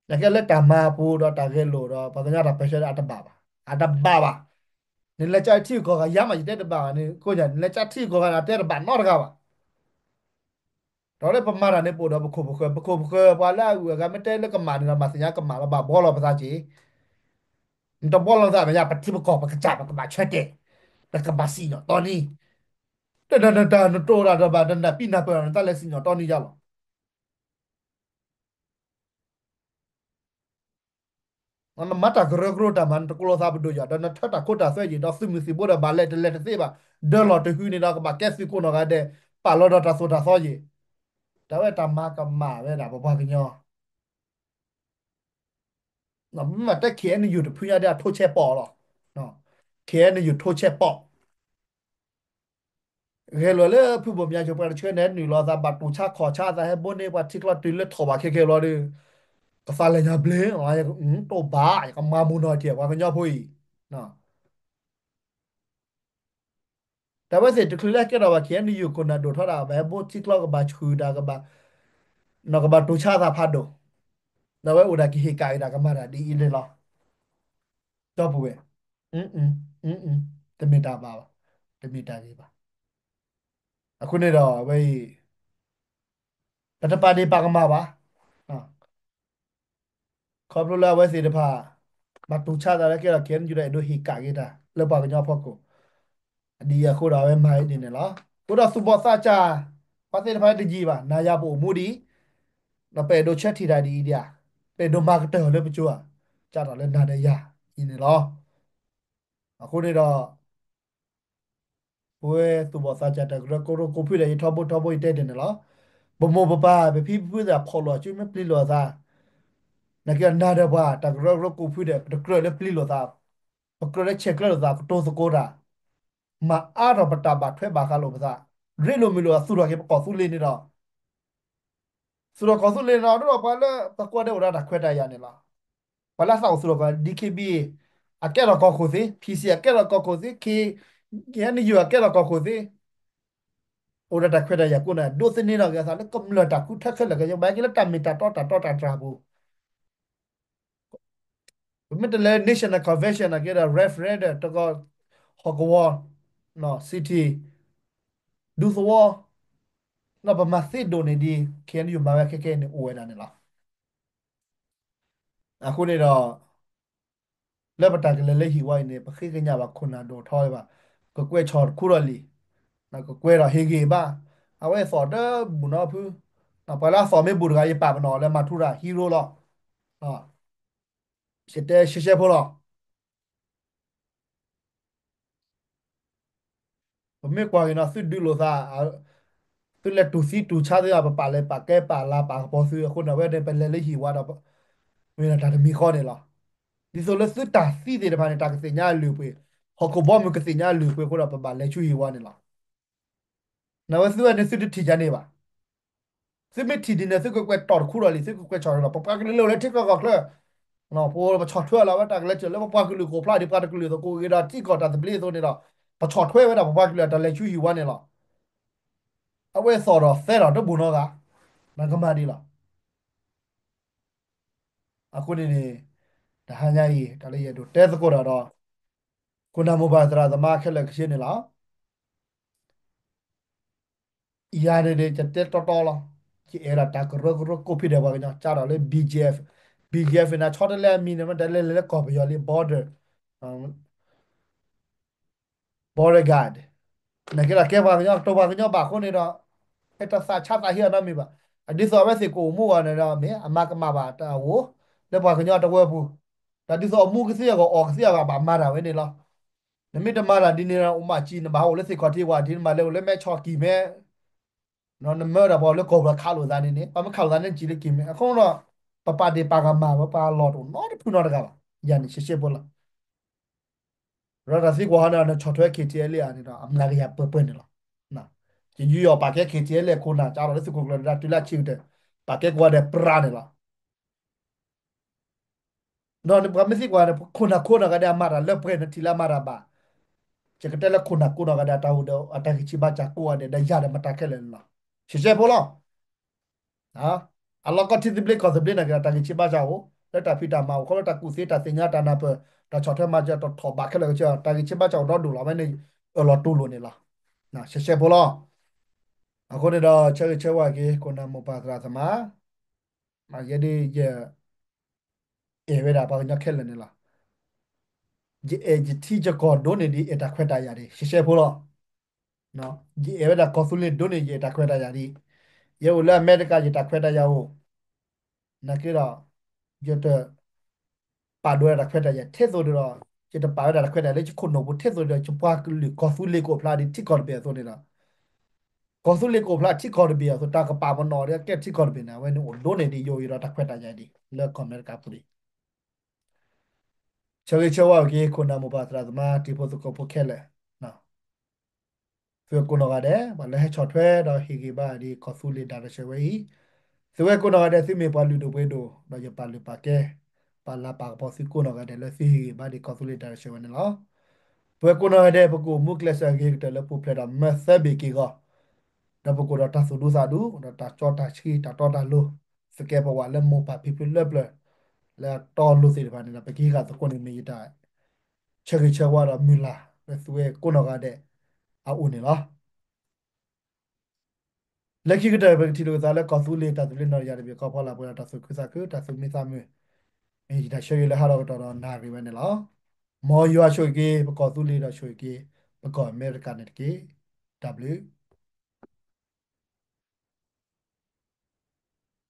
နကဲလၢတၢ်မၤပူၤဒီးတၢ်ဂဲၤလိာ်ဒီး ပှၤကညီတၢ်ပၢၢ်ဆၢအတဘၣ်ဘၣ်, အတဘၣ်ဘၣ်. နလဲၤကၠီထံဂုၤကီၢ်ဂၤ ယၤမးယတဲတဘၣ်ဘၣ်န့ၣ် ကိးညါ နလဲၤကၠီထံဂုၤကီၢ်ဂၤန့ၣ် အတဲတဘၣ်နီတဂၤဘၣ်. ဒီးလၢပမၤတၢ်န့ၣ် ပအိၣ်ဒီးပခိၣ်ပဃၢၤ, ပခိၣ်ပဃၢၤ ပှၤလၢအဂုၤအဂၤမ့ၢ်တဲလၢကမၣ်န့ၣ်ဒီး မၤသ့ၣ်ညါကမၣ်လီၤ ဘၣ်ဘှီလီၤပသးက့ၤ. နတဘှီလီၤသးမ့ၢ်ညါ ပထံပကီၢ် ပကစၢ် ပကဘၣ်ဆၢတဲာ်, ပကဘၣ်စံၣ်ညီၣ်တီနံၤ, တနတၢ်နတိၢ်ဒၣ်တဘၣ် နနၢ်ပံနၢ်ပၢၢ် နတၢ်လဲၤစံၣ်ညီၣ်တီနံၤယါလီၤ. နမၤတၢ်ကရၢကရိတၢ်မၤ နတကိးလိာ်သးပဒိၣ်ယွၤ ဒီးနထၢတၢ်ခိတၢ်သွဲယံၤ ဒီးသုးမုၢ်သံၣ်ဘိဒီးဘၣ်လဲၤတလဲၤတသ့ဘၣ်, ဒၢလီၤတဟုန့ၣ်ဒီးကဘၣ်ကဲသုးကိးနီၢ်ဂၤဒဲး, ပာ်လီၤဒီးတၢ်သိၣ်တၢ်သီယံၤ, တၢ်ဝဲတၢ်မၤကမၣ်ဝဲဒၣ်ပပှၤကညီ မ့ၢ်တဲ KNU တဖုညါဒီးအထိဆဲးပီၣ်လီၤ. KNU ထိဆဲးပီၣ် ဂဲၤလိာ်လၢဖုဘိၣ်မၠးဆိၣ် ပှၤတဆှၢန့ၣ် နုာ်လီၤသးဘၣ်တူၢ်ဆါခီၣ်ဆါသး ဟဲဘိန့ၢ်ပှၤထံချီတုၤလၢထီၣ်ဘၣ်ခဲခဲဘျီဒီး ကသးလဲၤညါဘျ့ တိၢ်ဘၣ် ယကမၤမူနီၢ်ထံၣ် ပှၤကညီဖိအံၤ တၢ်ဝဲသ့ၣ်တချုးလၢဟဲကဲထီၣ်ဘၣ် KNU ခိၣ်နၢ်ဒိၣ်ထီၣ်ဒၣ် ဘၣ်ဟဲဘိထံချီကဘၣ်ဆှုၣ်တၢ်ကဘၣ် နီၢ်ကဘၣ်တူၢ်ဆါသးဖးဒိၣ်, ဒီးဝဲအိၣ်ဒၣ်ကဟ့ၣ်ကၣ်က့ၤတၢ်ကမၤတၢ်ဒ်အံၤန့ၣ်လီၤ. ဒီပုၢ်ဝဲၢ်, တမ့ၢ်တၢ်ဘၣ်ဘၣ်, တမ့ၢ်တၢ်ဂ့ၤဘၣ်. အဃိန့ၣ်ဒီးအဝဲအံၤ ပတပာ်ဒ့ၣ်ပာ်ကမၣ်ဘၣ်. ခီဖျိလၢအဝဲသ့ၣ်တဖၣ် ဘၣ်တူၢ်ဆါသးလၢကဲထီၣ် KNU ဒီးအဲၣ်ဒိးဟ့ၣ်ကၣ်က့ၤတၢ်လၢပှၤကညီဖီခိၣ်, ဒ်အံၤအဃိဒီးအဝဲမၤဒ်န့ၣ်လီၤ. အဃိဒီးသူၣ်ဘီၣ်သးစၢ် ပှၤသ့ၣ်တဖၣ်တယံာ်ဘၣ် နၤယၤပအိၣ်မူဒ်အံၤ, ဒီးပအဲၣ်ဒိးဆၢထံၣ်တၢ်ဒ်အံၤဒံးဧါ, ပအဲၣ်ဒိးမၤကတၢၢ်လၢပစိၤဧါ, ကၢ်ထီၣ်လၢနၤဒီးယၤအံၤန့ၣ်လီၤ. အဃိန့ၣ်ဒီး ပဝဲသူၣ်ဘီၣ်သးစၢ်တၢ်ကရၢကရိကိးဖုဒဲး ယထီဘိထီဘိယတဲဒ်န့ၣ်လီၤ. ပမိၢ်ပပၢ် ပဖံပဖုသ့ၣ်ဖီၣ်လိာ်စုမ့ၢ်ပျံၤလိာ်သး, နကနၤဒီးပှၤ တၢ်ကရၢကရိကိးဖုဒဲး ပတကြၢးလၢပျံၤလိာ်သး, ပကြၢးလၢဆဲးကျၢလိာ်သး ကတိၤသကိးတၢ် မၤအါထီၣ်ပတၢ်ဘၣ်ထွဲဘၣ်ဃးလိာ်ပသး, ရ့လိာ်မုာ်လိာ်အသူၣ်ထီၣ်က့ၤပကီၢ်သူလ့ၤန့ၣ်ဒီး သူၣ်ထီၣ်ကီၢ်သူလ့ၤန့ၣ်ဒီး ဒ်သိးပှၤလၢပကိးဂၤဒဲးအိၣ်ဒီးတၢ်ခွဲးတၢ်ယာ်န့ၣ်လီၤ. ပှၤလၢအသးအိၣ်သူၣ်ထီၣ်ကီၢ် DKBA အကဲထီၣ်ကီၢ်ခိၣ်သ့, PC အကဲထီၣ်ကီၢ်ခိၣ်သ့, KNU အကဲထီၣ်ကီၢ်ခိၣ်သ့, အိၣ်ဒီးတၢ်ခွဲးတၢ်ယာ်ကိးဂၤဒဲး ဒိးသန့ၤထီၣ်က့ၤအသးလၢကမျၢၢ်တၢ်ဃုထၢခဲလၢာ်ကညီ ဘၣ်က့ၤလၢတၢ်မ့ၢ်တၢ်တီတၢ်တီတၢ်တြၢ်အပူၤ ပမ့ၢ်တလဲၤ National Convention န့ၣ်က့ဒီး referendum တကီၢ် ဟီၣ်ကဝီၤ city ဒူသဝီ ဒီးပမၤသ့ဒိၣ်န့ၢ်ဒံး KNU မၤဝဲခဲခဲအံၤန့ၣ် အိၣ်ဝဲဒၣ်န့ၣ်လီၤ. အဃိန့ၣ်ဒီး လၢပတၢ်ကလဲၤလၢဟံၣ်ဝါအံၤန့ၣ် ပဃ့ကညးဘၣ်ခိၣ်နၢ်ဒိၣ်ထီဘၣ်, ကကွဲးဆီၣ်တခူထီၣ်လံ, ကကွဲးဒီးဟ့ၣ်ဂ့ၤဘၣ်, အဝဲသီၣ်ဒီးဘူးနီဖု, ပှၤလၢအသီၣ်မ့ၢ်ဘူးတဂၤ ယပာ်ပနီၣ်လၢမၤထူရၤ hero လီၤ. ယတဲရှဲရှဲဖိလီၤ. ပမ့ၢ်ကွၢ်က့ၤနီၤ သုဒုးလိာ်သး, သုလဲၤတူၢ်သံတူၢ်ဆါသ့ၣ်တဖၣ် ပပာ်လဲၤပာ်ကဲပာ်လၤပာ်ကပီၤသုအဃိန့ၣ် အဝဲန့ၣ် ပလဲၤလၢဟံၣ်ဝါဒီး မ့ၢ်ဒၣ်တၢ်တမံၤဃီန့ၣ်လီၤ. ဒ်သိးလၢသုတၢ်သံသ့ၣ်တဖၣ်န့ၣ် တၢ်ကသ့ၣ်ညါအလုၢ်အပှ့ၤ, ဟီၣ်ခိၣ်ဘီမုၢ်ကသ့ၣ်ညါအလုၢ်အပှ့ၤအဃိဒီး ပဘၣ်လဲၤဆူဟံၣ်ဝါန့ၣ်လီၤ. နဝဲသုဝဲန့ၣ် သုတထံၣ်ယၤန့ၣ်ဘၣ်. သုမ့ၢ်ထံၣ်ဒ်န့ၣ် သုကကွဲးတီၣ်တခူထီၣ်လံ, သုကကွဲးဆီၣ်လီၤ. ပပှၤကလုာ်လၢအိၣ်လၢထံကီၢ်ကီၢ်ချၢ, ပပှၤကလုာ်ကအိၣ်ဖျါဒံး ပှၤတကလုာ်သိး ကအိၣ်ဂ့ၤဒီးထံကီၢ်တၢ်သဘျ့အသိးန့ၣ်ဒီး ပဆီၣ်ထွဲဝဲဒၣ်ပပှၤကလုာ်အတၢ်လဲၤဆူဟံၣ်ဝါန့ၣ်လီၤ. အဝဲသီၣ်ဒီးသဲထီၣ်တဘူးနီတဂၤ, နကမၤဒ်လဲၣ်. အဃိန့ၣ်န့ၣ် တဟါညါအံၤ တၢ်လၢယအဲၣ်ဒိးတဲသကိးတၢ်ဒီး ခိၣ်နၢ်မိၢ်ပၢ်သရၣ်သမါခဲလၢာ်ခဲဆ့န့ၣ်လီၤ. ယၤန့ၣ်န့ၣ် ယတဲတီတီလီၤ. ယအဲၣ်ဒိးတၢ်ကရၢကရိကိးဖံဒဲးပှၤကညီ ကၢ်ထီၣ်လၢ BGF, BGF န့ၣ် ဆီတလဲအမံၤန့ၣ် မ့ၢ်တလဲၤလၢကီၢ်ပယီၤလံ border, border guard, နကဲဒၣ်ကဲပှၤကညီ ကတိၤပှၤကညီဘၣ်အဃိန့ၣ်ဒီး ဟဲတသးဆါသးဟ့အီၤနီတမံၤဘၣ်. အဒ်သိးအဝဲသ့ၣ်ကအိၣ်မူအီၤန့ၣ်ဒီး မ့ၢ်အမၤကမၣ်ဘၣ်တၢ်အိၣ် လၢပှၤကညီတဝၢပူၤ, တၢ်ဒ်သိးအမူကသ့အဂီၢ် အီၣ်ကသ့အဂီၢ် ဘၣ်မၤတၢ်ဝဲန့ၣ်လီၤ. နမ့ၢ်တမၤတၢ်ဒ်န့ၣ်ဒီး အိၣ်မးကံ နဘၣ်ဟးအိၣ်လၢသ့ၣ်ခီၣ်ထံးဝဲဒၣ် နဘၣ်လဲၤအိၣ်လၢမဲဆီၣ်ကံၤမဲ နမၢဒီးပှၤလၢကီၢ်ပူၤခးလိာ်သးန့ၣ်န့ၣ် ပှၤမ့ၢ်ခးလိာ်သးန့ၣ် နကံၤလၢကံၤမဲ အဃိဒီး ပပာ်ဒ့ၣ်ပာ်ကမၣ်ဝဲ ပှၤလီၢ်တအိၣ်နီတဖုနီတဂၤဘၣ်. ယၤန့ၣ် ရှဲရှဲဖိလီၤ. ဒီးတၢ်သံကွၢ်ဟီန့ၣ် နဆီၣ်ထွဲ KTLA န့ၣ်ဒီး အမျးကယၤပှဲၤပှဲၤန့ၣ်လီၤ. ယယူးယီၣ်ပာ်ကဲ KTLA ခိၣ်နၢ် ကၢ်ထီၣ်လၢသုးခိၣ်ကျၢၢ်န့ၣ်ဒီး တုၤလၢအဆံးကတၢၢ် ပာ်ကဲကိးဂၤဒဲးပြးန့ၣ်လီၤ. ဒီးပှၤမ့ၢ်သံကွၢ်န့ၣ် ခိၣ်နၢ်ခိၣ်နၢ်ဂၤဒဲးအမၤတၢ်လၢပှဲၤ နထံၣ်လၢအမၤတၢ်ဘၣ်. ယကတဲလၢခိၣ်နၢ်ကိးနီၢ်ဂၤဒဲး အတၢ်အိၣ်ဒီးအတၢ်ဂံၢ်ဆံးဘါစၢ်ကိးဂၤဒဲး ဒီးယၤဒီးမတၤခဲလၢာ်န့ၣ်လီၤ. ရှဲရှဲဖိလီၤ. အလီၢ်ကီၢ်ထံသဘျ့ကီၢ်သဘျ့န့ၣ်က့ၤ တၢ်ဂံၢ်ဆံးဘါစၢ်အိၣ် လၢတၢ်ဖံးတၢ်မၤအိၣ် ခီဖျိတၢ်ကူၣ်သ့တၢ်သ့ၣ်ညါတၢ်နၢ်ပၢၢ် တၢ်ဆီၣ်ထွဲမၤစၢၤတထီၣ်ဘးခဲလၢာ်ကဆၢ တၢ်ဂံၢ်ဆံးဘါစၢ်အိၣ်ဒီဒူၣ်လီၤ အဝဲန့ၣ် အၢၣ်လီၤတူၢ်လိာ်န့ၣ်လီၤ. ရှဲရှဲဖိလီၤ. အဃိန့ၣ်ဒီး ဆၢဂ့ၤဆၢဝါက့ၤ ခိၣ်နၢ်မိၢ်ပၢ်သရၣ်သမါ ယဲဒၣ်ယ အဲၣ်ဝဲဒၣ်ပှၤကညီခဲလၢာ်န့ၣ်လီၤ. ယအဲၣ်ယထံယကီၢ်ဒိၣ်န့ၢ်ဒံး အဲၣ်တၢ်ခွဲးတၢ်ယာ်ဒံး ရှဲရှဲဖိလီၤ. ယအဲၣ်ဝဲဒၣ်ကီၢ်သူလ့ၤဒိၣ်န့ၢ် ယအဲၣ်တၢ်ခွဲးတၢ်ယာ်ဒံး. ယအိၣ်လၢအမဲရကၤ ယတၢ်ခွဲးတၢ်ယာ်အိၣ် နာ်က့ဒီး ယတ ပာ်ဒိၣ်ဝဲဒၣ်တၢ်ခွဲးတၢ်ယာ်ထဲသိးဒီး ယတပာ်ဝဲဒၣ်တၢ်ခွဲးတၢ်ယာ်လၢယခိၣ်နူာ်ပူၤထဲသိးဒီး ယပှၤကလုာ်ကီၢ်သူလ့ၤကအိၣ်ဖျါဒံးထံကီၢ်တဘ့ၣ်အသိးန့ၣ်ဒီး ကီၢ်သူလ့ၤကအိၣ်ဖျါထံကီၢ်တဘ့ၣ်အသိး တၢ်ကပာ်ပနီၣ်ဒီးကဲထံကီၢ်တဘ့ၣ်န့ၣ် အဝဲန့ၣ်အိၣ်ဒိၣ်န့ၢ်ဒံးယအိၣ်ဒီးတၢ်ခွဲးတၢ်ယာ်ဒံး လၢကီၢ်အမဲရကၤပူၤဒံး ဆၢဂ့ၤဆၢဝါက့ၤ ခိၣ်နၢ်မိၢ်ပၢ်သရၣ်သမါ တံၤဖိသကိးဖိခဲလၢာ် သုဝဲကိးနီၢ်ဂၤဒဲး ပှၤလၢဟဲဆီၣ်ထွဲဒီးဟ့ၣ်ဂံၢ်ဘါဒံးကီၢ်သူလ့ၤ direction ဝဲအံၤ, သုဝဲကိးနီၢ်ဂၤဒဲး သုမ့ၢ်ပှၤလုၢ်ဒိၣ်ပှ့ၤဒိၣ် ဒီးယပာ်လုၢ်ပာ်ကဲ ပာ်လၤပာ်ကပီၤသုကိးနီၢ်ဂၤဒဲးလၢသုဟ့ၣ်ဂံၢ်ဘါဒံးကီၢ်သူလ့ၤ direction ဝဲန့ၣ်လီၤ. ပဝဲကိးနီၢ်ဂၤဒဲး ပကအိၣ်မူကျဲးစၢးဂ့ၤကတၢၢ်လၢပူၤဖျဲးဒီးမၢသၢဘ့ၣ်က့ၤဂီၤ ဒီးပကအိၣ်ဒီးတၢ်သူၣ်ဒူသးဒူ ဒီးတၢ်စီတၢ်ဆှံတၢ်တီတၢ်လိၤ သကဲးပဝးလၢမိၢ်ပၢ်ဖံဖုလၢပျၢၤ လၢအတီအလိၤသ့ၣ်တဖၣ်န့ၣ်ဒီး ပကဟံးဃာ်သကိးန့ၣ်မ့ၢ်ယတၢ် ဆၢဂ့ၤဆၢဝါဒီးမုၢ်လၢ်လၢသုဝဲကိးနီၢ်ဂၤဒဲးအအိၣ်န့ၣ်လီၤ. လၢခံကတၢၢ် ပကထံၣ်လိာ်က့ၤသးလၢကီၢ်သူလ့ၤတၢ်သဘျ့နီၢ်တယၢ်တဘ့ၣ် ခီဖီလာ်ပှဲၤဒီးတၢ်သူၣ်ခုသးခု တၢ်သူၣ်မံသးမုာ် မ့ၢ်ယတၢ်ဆၢဂ့ၤလၢဟးထီၣ်ကတီၢ်ဒီးနၣ်ရံၣ်ဝဲန့ၣ်လီၤ. မ်ယွၤဆိၣ်ဂ့ၤက့ၤ ပကီၢ်သူလ့ၤဒီးဆိၣ်ဂ့ၤက့ၤ ပကီၢ်အမဲရကၤန့ၣ်တက့ၢ်. တၢ်ဘျုး